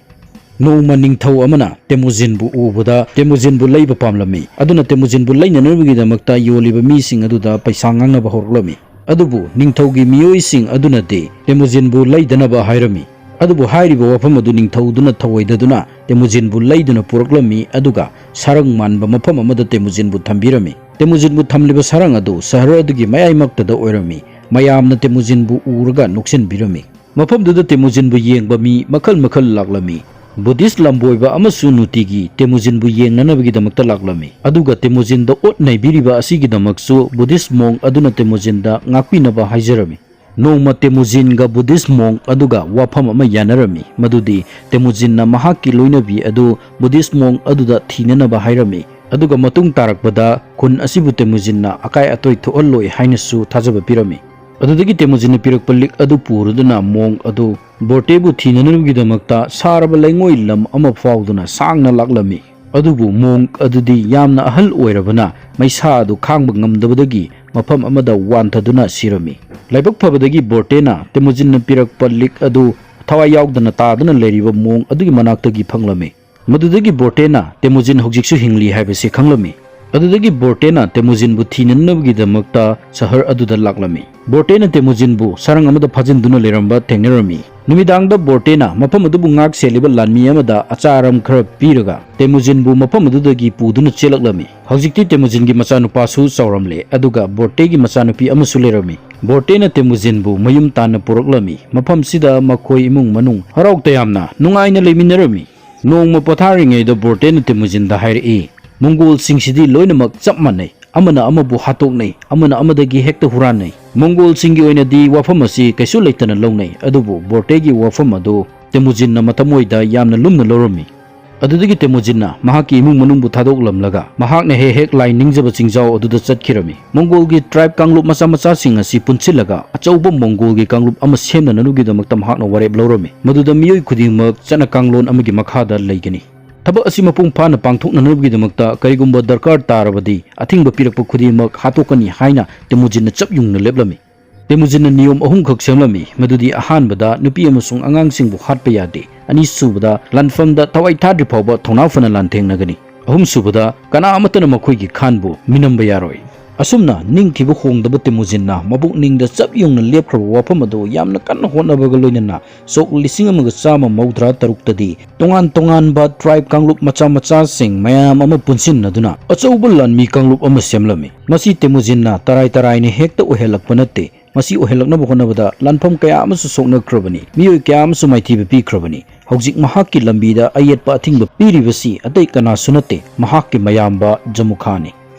ꯅꯣꯡꯃ ꯅꯤꯡꯊꯧ ꯑꯃꯅ ꯇꯦꯃꯨꯖꯤꯟꯕꯨ ꯎꯕꯗ ꯇꯦꯃꯨꯖꯤꯟꯕꯨ ꯂꯩꯕ ꯄꯥꯝꯂꯝꯃꯤ꯫ ꯑꯗꯨꯅ ꯇꯦꯃꯨꯖꯤꯟꯕꯨ ꯂꯩꯅꯅꯕꯒꯤꯗꯃꯛꯇ ꯌꯣꯜꯂꯤꯕ ꯃꯤꯁꯤꯡ ꯑꯗꯨꯗ ꯄꯩꯁꯥ ꯉꯥꯡꯅꯕ ꯍꯧꯔꯛꯂꯝꯃꯤ꯫ ꯑꯗꯨꯕꯨ ꯅꯤꯡꯊꯧꯒꯤ ꯃꯤꯑꯣꯏꯁꯤꯡ ꯑꯗꯨꯅꯗꯤ ꯇꯦꯃꯨꯖꯤꯟꯕꯨ ꯂꯩꯗꯅꯕ ꯍꯥꯏꯔꯝꯃꯤ꯫ ꯑꯗꯨꯕꯨ ꯍꯥꯏꯔꯤꯕ ꯋꯥꯐꯝ ꯑꯗꯨ ꯅꯤꯡꯊꯧꯗꯨꯅ ꯊꯧꯑꯣꯏꯗꯗꯨꯅ ꯇꯦꯃꯨꯖꯤꯟꯕꯨ ꯂꯩꯗꯨꯅ ꯄꯨꯔꯛꯂꯝꯃꯤ, ꯑꯗꯨꯒ ꯁꯔꯪ ꯃꯥꯟꯕ ꯃꯐꯝ ꯑꯃꯗ ꯇꯦꯃꯨꯖꯤꯟꯕꯨ ꯊꯝꯕꯤꯔꯝꯃꯤ꯫ ꯇꯦꯃꯨꯖꯤꯟꯕꯨ ꯊꯝꯂꯤꯕ ꯁꯔꯪ ꯑꯗꯨ ꯁꯍꯔ ꯑꯗꯨꯒꯤ ꯃꯌꯥꯏꯃꯛꯇꯗ ꯑꯣꯏꯔꯝꯃꯤ꯫ ꯃꯌꯥꯝꯅ ꯇꯦꯃꯨꯖꯤꯟꯕꯨ ꯎꯔꯒ ꯅꯣꯛꯁꯤꯟꯕꯤꯔꯝꯃꯤ꯫ ꯃꯐꯝꯗꯨꯗ ꯇꯦꯃꯨꯖꯤꯟꯕꯨ ꯌꯦꯡꯕ ꯃꯤ ꯃꯈꯜ ꯃꯈꯜ ꯂꯥꯛꯂꯝꯃꯤ꯫ ꯕꯨꯙꯤꯁ ꯂꯝꯕꯣꯏꯕ ꯑꯃꯁꯨ ꯅꯨꯡꯇꯤꯒꯤ ꯇꯦꯃꯨꯖꯤꯟꯕꯨ ꯌꯦꯡꯅꯅꯕꯒꯤꯗꯃꯛꯇ ꯂꯥꯛꯂꯝꯃꯤ꯫ ꯑꯗꯨꯒ ꯇꯦꯃꯨꯖꯤꯟꯗ ꯑꯣꯠ ꯅꯩꯕꯤꯔꯤꯕ ꯑꯁꯤꯒꯤꯗꯃꯛꯁꯨ ꯕꯨꯙꯤꯁ ꯃꯣꯡ ꯑꯗꯨꯅ ꯇꯦꯃꯨꯖꯤꯟꯗ ꯉꯥꯛꯄꯤꯅꯕ ꯍꯥꯏꯖꯔꯝꯃꯤ꯫ ꯅꯣꯡꯃ ꯇꯦꯃꯨꯖꯤꯟꯒ ꯕꯨꯙꯤꯁ ꯃꯣꯡ ꯑꯗꯨꯒ ꯋꯥꯐꯝ ꯑꯃ ꯌꯥꯅꯔꯝꯃꯤ, ꯃꯗꯨꯗꯤ ꯇꯦꯃꯨꯖꯤꯟꯅ ꯃꯍꯥꯛꯀꯤ ꯂꯣꯏꯅꯕꯤ ꯑꯗꯨ ꯕꯨꯙꯤꯁ ꯃꯣꯡ ꯑꯗꯨꯗ ꯊꯤꯅꯅꯕ ꯍꯥꯏꯔꯝꯃꯤ꯫ ꯑꯗꯨꯒ ꯃꯇꯨꯡ ꯇꯥꯔꯛꯄꯗ ꯈꯨꯟ ꯑꯁꯤꯕꯨ ꯇꯦꯃꯨꯖꯤꯟꯅ ꯑꯀꯥꯏ ꯑꯇꯣꯏ ꯊꯣꯛꯍꯜꯂꯣꯏ ꯍꯥꯏꯅꯁꯨ ꯊꯥꯖꯕ ꯄꯤꯔꯝꯃꯤ꯫ ꯑꯗꯨꯗꯒꯤ ꯇꯦꯃꯨꯖꯤꯟꯅ ꯄꯤꯔꯛꯄ ꯂꯤꯛ ꯑꯗꯨ ꯄꯨꯔꯗꯨꯅ ꯃꯣꯡ ꯑꯗꯨ ꯕꯣꯔꯇꯦꯕꯨ ꯊꯤꯅꯅꯕꯒꯤꯗꯃꯛꯇ ꯁꯥꯔꯕ ꯂꯩꯉꯣꯏ ꯂꯝ ꯑꯃ ꯐꯥꯎꯗꯨꯅ ꯁꯥꯡꯅ ꯂꯥꯛꯂꯝꯃꯤ꯫ ꯑꯗꯨꯕꯨ ꯃꯣꯡ ꯑꯗꯨꯗꯤ ꯌꯥꯝꯅ ꯑꯍꯜ ꯑꯣꯏꯔꯕꯅ ꯃꯩꯁꯥ ꯑꯗꯨ ꯈꯥꯡꯕ ꯉꯝꯗꯕꯗꯒꯤ ꯃꯐꯝ ꯑꯃꯗ ꯋꯥꯟꯊꯗꯨꯅ ꯁꯤꯔꯝꯃꯤ꯫ ꯂꯥꯏꯕꯛ ꯐꯕꯗꯒꯤ ꯕꯣꯔꯇꯦꯅ ꯇꯦꯃꯨꯖꯤꯟꯅ ꯄꯤꯔꯛꯄ ꯂꯤꯛ ꯑꯗꯨ ꯊꯋꯥꯏ ꯌꯥꯎꯗꯅ ꯇꯥꯗꯨꯅ ꯂꯩꯔꯤꯕ ꯃꯣꯡ ꯑꯗꯨꯒꯤ ꯃꯅꯥꯛꯇꯒꯤ ꯐꯪꯂꯝꯃꯤ꯫ ꯃꯗꯨꯗꯒꯤ ꯕꯣꯔꯇꯦꯅ ꯇꯦꯃꯨꯖꯤꯟ ꯍꯧꯖꯤꯛꯁꯨ ꯍꯤꯡꯂꯤ ꯍꯥꯏꯕꯁꯤ ꯈꯪꯂꯝꯃꯤ꯫ ꯑꯗꯨꯗꯒꯤ ꯕꯣꯔꯇꯦꯅ ꯇꯦꯃꯨꯖꯤꯟꯕꯨ ꯊꯤꯅꯅꯕꯒꯤꯗꯃꯛꯇ ꯁꯍꯔ ꯑꯗꯨꯗ ꯂꯥꯛꯂꯝꯃꯤ꯫ ꯕꯣꯔꯇꯦꯅ ꯇꯦꯃꯨꯖꯤꯟꯕꯨ ꯁꯔꯪ ꯑꯃꯗ ꯐꯥꯖꯤꯟꯗꯨꯅ ꯂꯩꯔꯝꯕ ꯊꯦꯡꯅꯔꯝꯃꯤ꯫ ꯅꯨꯃꯤꯗꯥꯡꯗ ꯕꯣꯔꯇꯦꯅ ꯃꯐꯝ ꯑꯗꯨꯕꯨ ꯉꯥꯛ ꯁꯦꯜꯂꯤꯕ ꯂꯥꯟꯃꯤ ꯑꯃꯗ ꯑꯆꯥ ꯑꯔꯝ ꯈꯔ ꯄꯤꯔꯒ ꯇꯦꯃꯨꯖꯤꯟꯕꯨ ꯃꯐꯝ ꯑꯗꯨꯗꯒꯤ ꯄꯨꯗꯨꯅ ꯆꯦꯜꯂꯛꯂꯝꯃꯤ꯫ ꯍꯧꯖꯤꯛꯇꯤ ꯇꯦꯃꯨꯖꯤꯟꯒꯤ ꯃꯆꯥꯅꯨꯄꯥꯁꯨ ꯆꯥꯎꯔꯝꯂꯦ, ꯑꯗꯨꯒ ꯕꯣꯔꯇꯦꯒꯤ ꯃꯆꯥꯅꯨꯄꯤ ꯑꯃꯁꯨ ꯂꯩꯔꯝꯃꯤ꯫ ꯕꯣꯔꯇꯦꯅ ꯇꯦꯃꯨꯖꯤꯟꯕꯨ ꯃꯌꯨꯝ ꯇꯥꯟꯅ ꯄꯨꯔꯛꯂꯝꯃꯤ꯫ ꯃꯐꯝꯁꯤꯗ ꯃꯈꯣꯏ ꯏꯃꯨꯡ ꯃꯅꯨꯡ ꯍꯔꯥꯎ ꯇꯌꯥꯝꯅ ꯅꯨꯡꯉꯥꯏꯅ ꯂꯩꯃꯤꯟꯅꯔꯝꯃꯤ꯫ ꯅꯣꯡꯃ ꯄꯣꯊꯥꯔꯤꯉꯩꯗ ꯕꯣꯔꯇꯦꯅ ꯇꯦꯃꯨꯖꯤꯟꯗ ꯍꯥꯏꯔꯛꯏ, "ꯃꯣꯡꯒꯣꯜꯁꯤꯡꯁꯤꯗꯤ ꯂꯣꯏꯅꯃꯛ ꯆꯞ ꯃꯥꯟꯅꯩ꯫ ꯑꯃꯅ ꯑꯃꯕꯨ ꯍꯥꯠꯇꯣꯛꯅꯩ, ꯑꯃꯅ ꯑꯃꯗꯒꯤ ꯍꯦꯛꯇ ꯍꯨꯔꯥꯟꯅꯩ꯫ ꯃꯣꯡꯒꯣꯜꯁꯤꯡꯒꯤ ꯑꯣꯏꯅꯗꯤ ꯋꯥꯐꯝ ꯑꯁꯤ ꯀꯩꯁꯨ ꯂꯩꯇꯅ ꯂꯧꯅꯩ꯫" ꯑꯗꯨꯕꯨ ꯕꯣꯔꯇꯦꯒꯤ ꯋꯥꯐꯝ ꯑꯗꯨ ꯇꯦꯃꯨꯖꯤꯟꯅ ꯃꯊꯃꯣꯏꯗ ꯌꯥꯝꯅ ꯂꯨꯝꯅ ꯂꯧꯔꯝꯃꯤ꯫ ꯑꯗꯨꯗꯒꯤ ꯇꯦꯃꯨꯖꯤꯟꯅ ꯃꯍꯥꯛꯀꯤ ꯏꯃꯨꯡ ꯃꯅꯨꯡꯕꯨ ꯊꯥꯗꯣꯛꯂꯝꯂꯒ ꯃꯍꯥꯛꯅ ꯍꯦꯛ ꯍꯦꯛ ꯂꯥꯏ ꯅꯤꯡꯖꯕ ꯆꯤꯡꯖꯥꯎ ꯑꯗꯨꯗ ꯆꯠꯈꯤꯔꯝꯃꯤ꯫ ꯃꯣꯡꯒꯣꯜꯒꯤ ꯇ꯭ꯔꯥꯏꯕ ꯀꯥꯡꯂꯨꯞ ꯃꯆꯥ ꯃꯆꯥꯁꯤꯡ ꯑꯁꯤ ꯄꯨꯟꯁꯤꯜꯂꯒ ꯑꯆꯧꯕ ꯃꯣꯡꯒꯣꯜꯒꯤ ꯀꯥꯡꯂꯨꯞ ꯑꯃ ꯁꯦꯝꯅꯅꯕꯒꯤꯗꯃꯛꯇ ꯃꯍꯥꯛꯅ ꯋꯥꯔꯦꯞ ꯂꯧꯔꯝꯃꯤ꯫ ꯃꯗꯨꯗ ꯃꯤꯑꯣꯏ ꯈꯨꯗꯤꯡꯃꯛ ꯆꯠꯅ ꯀꯥꯡꯂꯣꯟ ꯑꯃꯒꯤ ꯃꯈꯥꯗ ꯂꯩꯒꯅꯤ꯫ ꯊꯕꯛ ꯑꯁꯤ ꯃꯄꯨꯡ ꯐꯥꯅ ꯄꯥꯡꯊꯣꯛꯅꯅꯕꯒꯤꯗꯃꯛꯇ ꯀꯔꯤꯒꯨꯝꯕ ꯗꯔꯀꯥꯔ ꯇꯥꯔꯕꯗꯤ ꯑꯊꯤꯡꯕ ꯄꯤꯔꯛꯄ ꯈꯨꯗꯤꯡꯃꯛ ꯍꯥꯠꯇꯣꯛꯀꯅꯤ ꯍꯥꯏꯅ ꯇꯦꯃꯨꯖꯤꯟꯅ ꯆꯞ ꯌꯨꯡꯅ ꯂꯦꯞꯂꯝꯃꯤ꯫ ꯇꯦꯃꯨꯖꯤꯟꯅ ꯅꯤꯌꯣꯝ ꯑꯍꯨꯝꯈꯛ ꯁꯦꯝꯂꯝꯃꯤ, ꯃꯗꯨꯗꯤ ꯑꯍꯥꯟꯕꯗ ꯅꯨꯄꯤ ꯑꯃꯁꯨꯡ ꯑꯉꯥꯡꯁꯤꯡꯕꯨ ꯍꯥꯠꯄ ꯌꯥꯗꯦ, ꯑꯅꯤꯁꯨꯕꯗ ꯂꯥꯟꯐꯝꯗ ꯊꯋꯥꯏ ꯊꯥꯗ꯭ꯔꯤ ꯐꯥꯎꯕ ꯊꯧꯅꯥ ꯐꯅ ꯂꯥꯟꯊꯦꯡꯅꯒꯅꯤ, ꯑꯍꯨꯝꯁꯨꯕꯗ ꯀꯅꯥ ꯑꯃꯠꯇꯅ ꯃꯈꯣꯏꯒꯤ ꯈꯥꯟꯕꯨ ꯃꯤꯅꯝꯕ ꯌꯥꯔꯣꯏ꯫ ꯑꯁꯨꯝꯅ ꯅꯤꯡꯊꯤꯕ ꯍꯣꯡꯗꯕ ꯇꯦꯃꯨꯖꯤꯟꯅ ꯃꯕꯨꯛꯅꯤꯡꯗ ꯆꯞ ꯌꯨꯡꯅ ꯂꯦꯞꯈ꯭ꯔꯕ ꯋꯥꯐꯝ ꯑꯗꯨ ꯌꯥꯝꯅ ꯀꯟꯅ ꯍꯣꯠꯅꯕꯒ ꯂꯣꯏꯅꯅ ꯁꯣꯛ ꯂꯤꯁꯤꯡ ꯑꯃꯒ ꯆꯥꯝꯃ ꯃꯧꯗ꯭ꯔꯥ ꯇꯔꯨꯛꯇꯗꯤ ꯇꯣꯉꯥꯟ ꯇꯣꯉꯥꯟꯕ ꯇ꯭ꯔꯥꯏꯕ ꯀꯥꯡꯂꯨꯞ ꯃꯆꯥ ꯃꯆꯥꯁꯤꯡ ꯃꯌꯥꯝ ꯑꯃ ꯄꯨꯟꯁꯤꯟꯅꯗꯨꯅ ꯑꯆꯧꯕ ꯂꯥꯟꯃꯤ ꯀꯥꯡꯂꯨꯞ ꯑꯃ ꯁꯦꯝꯂꯝꯃꯤ꯫ ꯃꯁꯤ ꯇꯦꯃꯨꯖꯤꯟꯅ ꯇꯔꯥꯏ ꯇꯔꯥꯏꯅ ꯍꯦꯛꯇ ꯑꯣꯏꯍꯜꯂꯛꯄ ꯅꯠꯇꯦ꯫ ꯃꯁꯤ ꯑꯣꯏꯍꯜꯂꯛꯅꯕ ꯍꯣꯠꯅꯕꯗ ꯂꯥꯟꯐꯝ ꯀꯌꯥ ꯑꯃꯁꯨ ꯁꯣꯛꯅꯈ꯭ꯔꯕꯅꯤ, ꯃꯤꯑꯣꯏ ꯀꯌꯥ ꯑꯃꯁꯨ ꯃꯥꯏꯊꯤꯕ ꯄꯤꯈ꯭ꯔꯕꯅꯤ꯫ ꯍꯧꯖꯤꯛ ꯃꯍꯥꯛꯀꯤ ꯂꯝꯕꯤꯗ ꯑꯌꯦꯠꯄ ꯑꯊꯤꯡꯕ ꯄꯤꯔꯤꯕꯁꯤ ꯑꯇꯩ ꯀꯅꯥꯁꯨ ꯅꯠꯇꯦ, ꯃꯍꯥꯛꯀꯤ ꯃꯌꯥꯝꯕ ꯖꯃꯨꯈꯥꯅꯤ꯫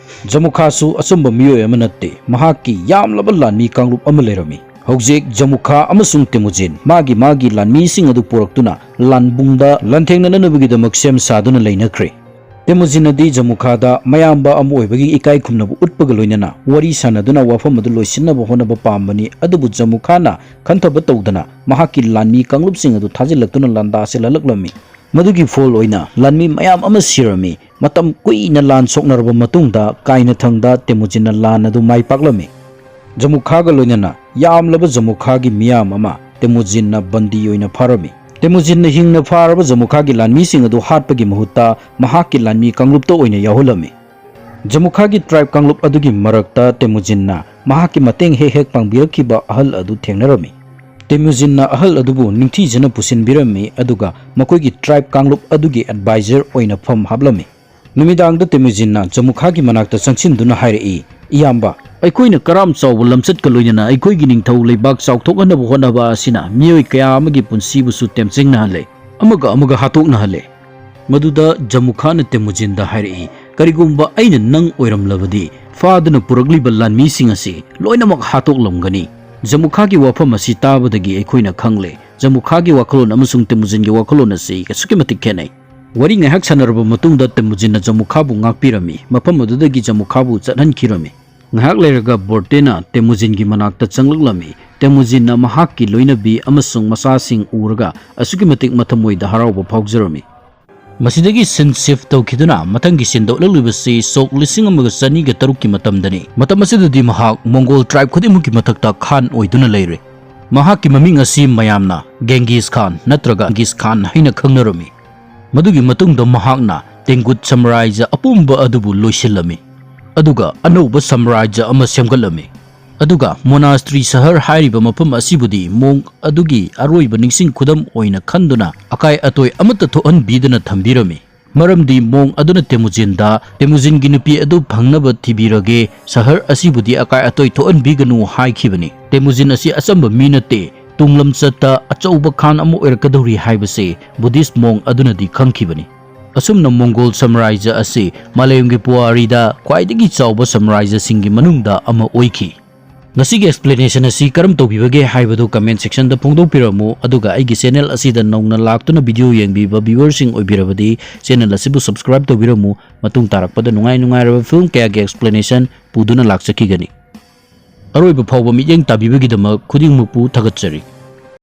ꯖꯃꯨꯈꯥꯁꯨ ꯑꯆꯝꯕ ꯃꯤꯑꯣꯏ ꯑꯃ ꯅꯠꯇꯦ, ꯃꯍꯥꯛꯀꯤ ꯌꯥꯝꯂꯕ ꯂꯥꯟꯃꯤ ꯀꯥꯡꯂꯨꯞ ꯑꯃ ꯂꯩꯔꯝꯃꯤ꯫ ꯍꯧꯖꯤꯛ ꯖꯃꯨꯈꯥ ꯑꯃꯁꯨꯡ ꯇꯦꯃꯨꯖꯤꯟ ꯃꯥꯒꯤ ꯃꯥꯒꯤ ꯂꯥꯟꯃꯤꯁꯤꯡ ꯑꯗꯨ ꯄꯨꯔꯛꯇꯨꯅ ꯂꯥꯟꯕꯨꯡꯗ ꯂꯥꯟꯊꯦꯡꯅꯅꯕꯒꯤꯗꯃꯛ ꯁꯦꯝ ꯁꯥꯗꯨꯅ ꯂꯩꯅꯈ꯭ꯔꯦ꯫ ꯇꯦꯃꯨꯖꯤꯟꯅꯗꯤ ꯖꯃꯨꯈꯥꯗ ꯃꯌꯥꯝꯕ ꯑꯃ ꯑꯣꯏꯕꯒꯤ ꯏꯀꯥꯏ ꯈꯨꯝꯅꯕ ꯎꯠꯄꯒ ꯂꯣꯏꯅꯅ ꯋꯥꯔꯤ ꯁꯥꯟꯅꯗꯨꯅ ꯋꯥꯐꯝ ꯑꯗꯨ ꯂꯣꯏꯁꯤꯟꯅꯕ ꯍꯣꯠꯅꯕ ꯄꯥꯝꯕꯅꯤ, ꯑꯗꯨꯕꯨ ꯖꯃꯨꯈꯥꯅ ꯈꯟꯊꯕ ꯇꯧꯗꯅ ꯃꯍꯥꯛꯀꯤ ꯂꯥꯟꯃꯤ ꯀꯥꯡꯂꯨꯞꯁꯤꯡ ꯑꯗꯨ ꯊꯥꯖꯤꯜꯂꯛꯇꯨꯅ ꯂꯥꯟꯗꯥ ꯁꯤꯜꯍꯜꯂꯛꯂꯝꯃꯤ꯫ ꯃꯗꯨꯒꯤ ꯐꯣꯜ ꯑꯣꯏꯅ ꯂꯥꯟꯃꯤ ꯃꯌꯥꯝ ꯑꯃ ꯁꯤꯔꯝꯃꯤ꯫ ꯃꯇꯝ ꯀꯨꯏꯅ ꯂꯥꯟ ꯁꯣꯛꯅꯔꯕ ꯃꯇꯨꯡꯗ ꯀꯥꯏꯅꯊꯪꯗ ꯇꯦꯃꯨꯖꯤꯟꯅ ꯂꯥꯟ ꯑꯗꯨ ꯃꯥꯏ ꯄꯥꯛꯂꯝꯃꯤ꯫ ꯖꯃꯨꯈꯥꯒ ꯂꯣꯏꯅꯅ ꯌꯥꯝꯂꯕ ꯖꯃꯨꯈꯥꯒꯤ ꯃꯤꯌꯥꯝ ꯑꯃ ꯇꯦꯃꯨꯖꯤꯟꯅ ꯕꯟꯗꯤ ꯑꯣꯏꯅ ꯐꯥꯔꯝꯃꯤ꯫ ꯇꯦꯃꯨꯖꯤꯟꯅ ꯍꯤꯡꯅ ꯐꯥꯔꯕ ꯖꯃꯨꯈꯥꯒꯤ ꯂꯥꯟꯃꯤꯁꯤꯡ ꯑꯗꯨ ꯍꯥꯠꯄꯒꯤ ꯃꯍꯨꯠꯇ ꯃꯍꯥꯛꯀꯤ ꯂꯥꯟꯃꯤ ꯀꯥꯡꯂꯨꯞꯇ ꯑꯣꯏꯅ ꯌꯥꯎꯍꯜꯂꯝꯃꯤ꯫ ꯖꯃꯨꯈꯥꯒꯤ ꯇ꯭ꯔꯥꯏꯕ ꯀꯥꯡꯂꯨꯞ ꯑꯗꯨꯒꯤ ꯃꯔꯛꯇ ꯇꯦꯃꯨꯖꯤꯟꯅ ꯃꯍꯥꯛꯀꯤ ꯃꯇꯦꯡ ꯍꯦꯛ ꯍꯦꯛ ꯄꯥꯡꯕꯤꯔꯛꯈꯤꯕ ꯑꯍꯜ ꯑꯗꯨ ꯊꯦꯡꯅꯔꯝꯃꯤ꯫ ꯇꯦꯃꯨꯖꯤꯟꯅ ꯑꯍꯜ ꯑꯗꯨꯕꯨ ꯅꯤꯡꯊꯤꯖꯅ ꯄꯨꯁꯤꯟꯕꯤꯔꯝꯃꯤ, ꯑꯗꯨꯒ ꯃꯈꯣꯏꯒꯤ ꯇ꯭ꯔꯥꯏꯕ ꯀꯥꯡꯂꯨꯞ ꯑꯗꯨꯒꯤ ꯑꯦꯗꯚꯥꯏꯖꯔ ꯑꯣꯏꯅ ꯐꯝ ꯍꯥꯞꯂꯝꯃꯤ꯫ ꯅꯨꯃꯤꯗꯥꯡꯗ ꯇꯦꯃꯨꯖꯤꯟꯅ ꯖꯃꯨꯈꯥꯒꯤ ꯃꯅꯥꯛꯇ ꯆꯪꯁꯤꯟꯗꯨꯅ ꯍꯥꯏꯔꯛꯏ, "ꯏꯌꯥꯝꯕ, ꯑꯩꯈꯣꯏꯅ ꯀꯔꯥꯝ ꯆꯥꯎꯕ ꯂꯝꯆꯠꯀ ꯂꯣꯏꯅꯅ ꯑꯩꯈꯣꯏꯒꯤ ꯅꯤꯡꯊꯧ ꯂꯩꯕꯥꯛ ꯆꯥꯎꯊꯣꯛꯍꯟꯅꯕ ꯍꯣꯠꯅꯕ ꯑꯁꯤꯅ ꯃꯤꯑꯣꯏ ꯀꯌꯥ ꯑꯃꯒꯤ ꯄꯨꯟꯁꯤꯕꯨꯁꯨ ꯇꯦꯝꯆꯦꯡꯅꯍꯜꯂꯦ, ꯑꯃꯒ ꯑꯃꯒ ꯍꯥꯠꯇꯣꯛꯅꯍꯜꯂꯦ꯫" ꯃꯗꯨꯗ ꯖꯃꯨꯈꯥꯅ ꯇꯦꯃꯨꯖꯤꯟꯗ ꯍꯥꯏꯔꯛꯏ, "ꯀꯔꯤꯒꯨꯝꯕ ꯑꯩꯅ ꯅꯪ ꯑꯣꯏꯔꯝꯂꯕꯗꯤ, ꯐꯥꯗꯨꯅ ꯄꯨꯔꯛꯂꯤꯕ ꯂꯥꯟꯃꯤꯁꯤꯡ ꯑꯁꯤ ꯂꯣꯏꯅꯃꯛ ꯍꯥꯠꯇꯣꯛꯂꯝꯒꯅꯤ꯫" ꯖꯃꯨꯈꯥꯒꯤ ꯋꯥꯐꯝ ꯑꯁꯤ ꯇꯥꯕꯗꯒꯤ ꯑꯩꯈꯣꯏꯅ ꯈꯪꯂꯦ, ꯖꯃꯨꯈꯥꯒꯤ ꯋꯥꯈꯜꯂꯣꯟ ꯑꯃꯁꯨꯡ ꯇꯦꯃꯨꯖꯤꯟꯒꯤ ꯋꯥꯈꯜꯂꯣꯟ ꯑꯁꯤ ꯑꯁꯨꯛꯀꯤ ꯃꯇꯤꯛ ꯈꯦꯠꯅꯩ꯫ ꯋꯥꯔꯤ ꯉꯥꯏꯍꯥꯛ ꯁꯥꯟꯅꯔꯕ ꯃꯇꯨꯡꯗ ꯇꯦꯃꯨꯖꯤꯟꯅ ꯖꯃꯨꯈꯥꯕꯨ ꯉꯥꯛꯄꯤꯔꯝꯃꯤ, ꯃꯐꯝ ꯑꯗꯨꯗꯒꯤ ꯖꯃꯨꯈꯥꯕꯨ ꯆꯠꯍꯟꯈꯤꯔꯝꯃꯤ꯫ ꯉꯥꯏꯍꯥꯛ ꯂꯩꯔꯒ ꯕꯣꯔꯇꯦꯅ ꯇꯦꯃꯨꯖꯤꯟꯒꯤ ꯃꯅꯥꯛꯇ ꯆꯪꯂꯛꯂꯝꯃꯤ꯫ ꯇꯦꯃꯨꯖꯤꯟꯅ ꯃꯍꯥꯛꯀꯤ ꯂꯣꯏꯅꯕꯤ ꯑꯃꯁꯨꯡ ꯃꯆꯥꯁꯤꯡ ꯎꯔꯒ ꯑꯁꯨꯛꯀꯤ ꯃꯇꯤꯛ ꯃꯊꯃꯣꯏꯗ ꯍꯔꯥꯎꯕ ꯐꯥꯎꯖꯔꯝꯃꯤ꯫ ꯃꯁꯤꯗꯒꯤ ꯁꯤꯟ ꯁꯤꯐ ꯇꯧꯈꯤꯗꯨꯅ ꯃꯊꯪꯒꯤ ꯁꯤꯟꯗ ꯎꯠꯂꯛꯂꯤꯕꯁꯤ ꯁꯣꯛ ꯂꯤꯁꯤꯡ ꯑꯃꯒ ꯆꯅꯤꯒ ꯇꯔꯨꯛꯀꯤ ꯃꯇꯝꯗꯅꯤ꯫ ꯃꯇꯝ ꯑꯁꯤꯗꯗꯤ ꯃꯍꯥꯛ ꯃꯣꯡꯒꯣꯜ ꯇ꯭ꯔꯥꯏꯕ ꯈꯨꯗꯤꯡꯃꯛꯀꯤ ꯃꯊꯛꯇ ꯈꯥꯟ ꯑꯣꯏꯗꯨꯅ ꯂꯩꯔꯦ꯫ ꯃꯍꯥꯛꯀꯤ ꯃꯃꯤꯡ ꯑꯁꯤ ꯃꯌꯥꯝꯅ ꯒꯦꯡꯒꯤꯁ ꯈꯥꯟ ꯅꯠꯇ꯭ꯔꯒ ꯒꯤꯁ ꯈꯥꯟ ꯍꯥꯏꯅ ꯈꯪꯅꯔꯝꯃꯤ꯫ ꯃꯗꯨꯒꯤ ꯃꯇꯨꯡꯗ ꯃꯍꯥꯛꯅ ꯇꯦꯡꯒꯨꯠ ꯁꯥꯝꯔꯥꯖ꯭ꯌ ꯑꯄꯨꯝꯕ ꯑꯗꯨꯕꯨ ꯂꯣꯏꯁꯤꯜꯂꯝꯃꯤ, ꯑꯗꯨꯒ ꯑꯅꯧꯕ ꯁꯥꯝꯔꯥꯖ꯭ꯌ ꯑꯃ ꯁꯦꯝꯒꯠꯂꯝꯃꯤ꯫ ꯑꯗꯨꯒ ꯃꯣꯅꯥꯁꯇ꯭ꯔꯤ ꯁꯍꯔ ꯍꯥꯏꯔꯤꯕ ꯃꯐꯝ ꯑꯁꯤꯕꯨꯗꯤ ꯃꯣꯡ ꯑꯗꯨꯒꯤ ꯑꯔꯣꯏꯕ ꯅꯤꯡꯁꯤꯡ ꯈꯨꯗꯝ ꯑꯣꯏꯅ ꯈꯟꯗꯨꯅ ꯑꯀꯥꯏ ꯑꯇꯣꯏ ꯑꯃꯠꯇ ꯊꯣꯛꯍꯟꯕꯤꯗꯅ ꯊꯝꯕꯤꯔꯝꯃꯤ꯫ ꯃꯔꯝꯗꯤ ꯃꯣꯡ ꯑꯗꯨꯅ ꯇꯦꯃꯨꯖꯤꯟꯗ, "ꯇꯦꯃꯨꯖꯤꯟꯒꯤ ꯅꯨꯄꯤ ꯑꯗꯨ ꯐꯪꯅꯕ ꯊꯤꯕꯤꯔꯒꯦ, ꯁꯍꯔ ꯑꯁꯤꯕꯨꯗꯤ ꯑꯀꯥꯏ ꯑꯇꯣꯏ ꯊꯣꯛꯍꯟꯕꯤꯒꯅꯨ" ꯍꯥꯏꯈꯤꯕꯅꯤ꯫ ꯇꯦꯃꯨꯖꯤꯟ ꯑꯁꯤ ꯑꯆꯝꯕ ꯃꯤ ꯅꯠꯇꯦ, ꯇꯨꯡ ꯂꯝꯆꯠꯇ ꯑꯆꯧꯕ ꯈꯥꯟ ꯑꯃ ꯑꯣꯏꯔꯛꯀꯗꯧꯔꯤ ꯍꯥꯏꯕꯁꯤ ꯕꯨꯙꯤꯁ ꯃꯣꯡ ꯑꯗꯨꯅꯗꯤ ꯈꯪꯈꯤꯕꯅꯤ꯫ ꯑꯁꯨꯝꯅ ꯃꯣꯡꯒꯣꯜ ꯁꯥꯝꯔꯥꯖ꯭ꯌ ꯑꯁꯤ ꯃꯥꯂꯦꯝꯒꯤ ꯄꯨꯋꯥꯔꯤꯗ ꯈ꯭ꯋꯥꯏꯗꯒꯤ ꯆꯥꯎꯕ ꯁꯥꯝꯔꯥꯖ꯭ꯌꯁꯤꯡꯒꯤ ꯃꯅꯨꯡꯗ ꯑꯃ ꯑꯣꯏꯈꯤ꯫ ꯉꯁꯤꯒꯤ explanation ꯑꯁꯤ ꯀꯔꯝ ꯇꯧꯕꯤꯕꯒꯦ ꯍꯥꯏꯕꯗꯨ comment section ꯗ ꯐꯣꯡꯗꯣꯛꯄꯤꯔꯝꯃꯨ, ꯑꯗꯨꯒ ꯑꯩꯒꯤ channel ꯑꯁꯤꯗ ꯅꯧꯅ ꯂꯥꯛꯇꯨꯅ video ꯌꯦꯡꯕꯤꯕ viewer ꯁꯤꯡ ꯑꯣꯏꯕꯤꯔꯕꯗꯤ channel ꯑꯁꯤꯕꯨ subscribe ꯇꯧꯕꯤꯔꯝꯃꯨ꯫ ꯃꯇꯨꯡ ꯇꯥꯔꯛꯄꯗ ꯅꯨꯡꯉꯥꯏ ꯅꯨꯡꯉꯥꯏꯔꯕ film ꯀꯌꯥꯒꯤ explanation ꯄꯨꯗꯨꯅ ꯂꯥꯛꯆꯈꯤꯒꯅꯤ꯫ ꯑꯔꯣꯏꯕ ꯐꯥꯎꯕ ꯃꯤꯠꯌꯦꯡ ꯇꯥꯕꯤꯕꯒꯤꯗꯃꯛ ꯈꯨꯗꯤꯡꯃꯛꯄꯨ ꯊꯥꯒꯠꯆꯔꯤ꯫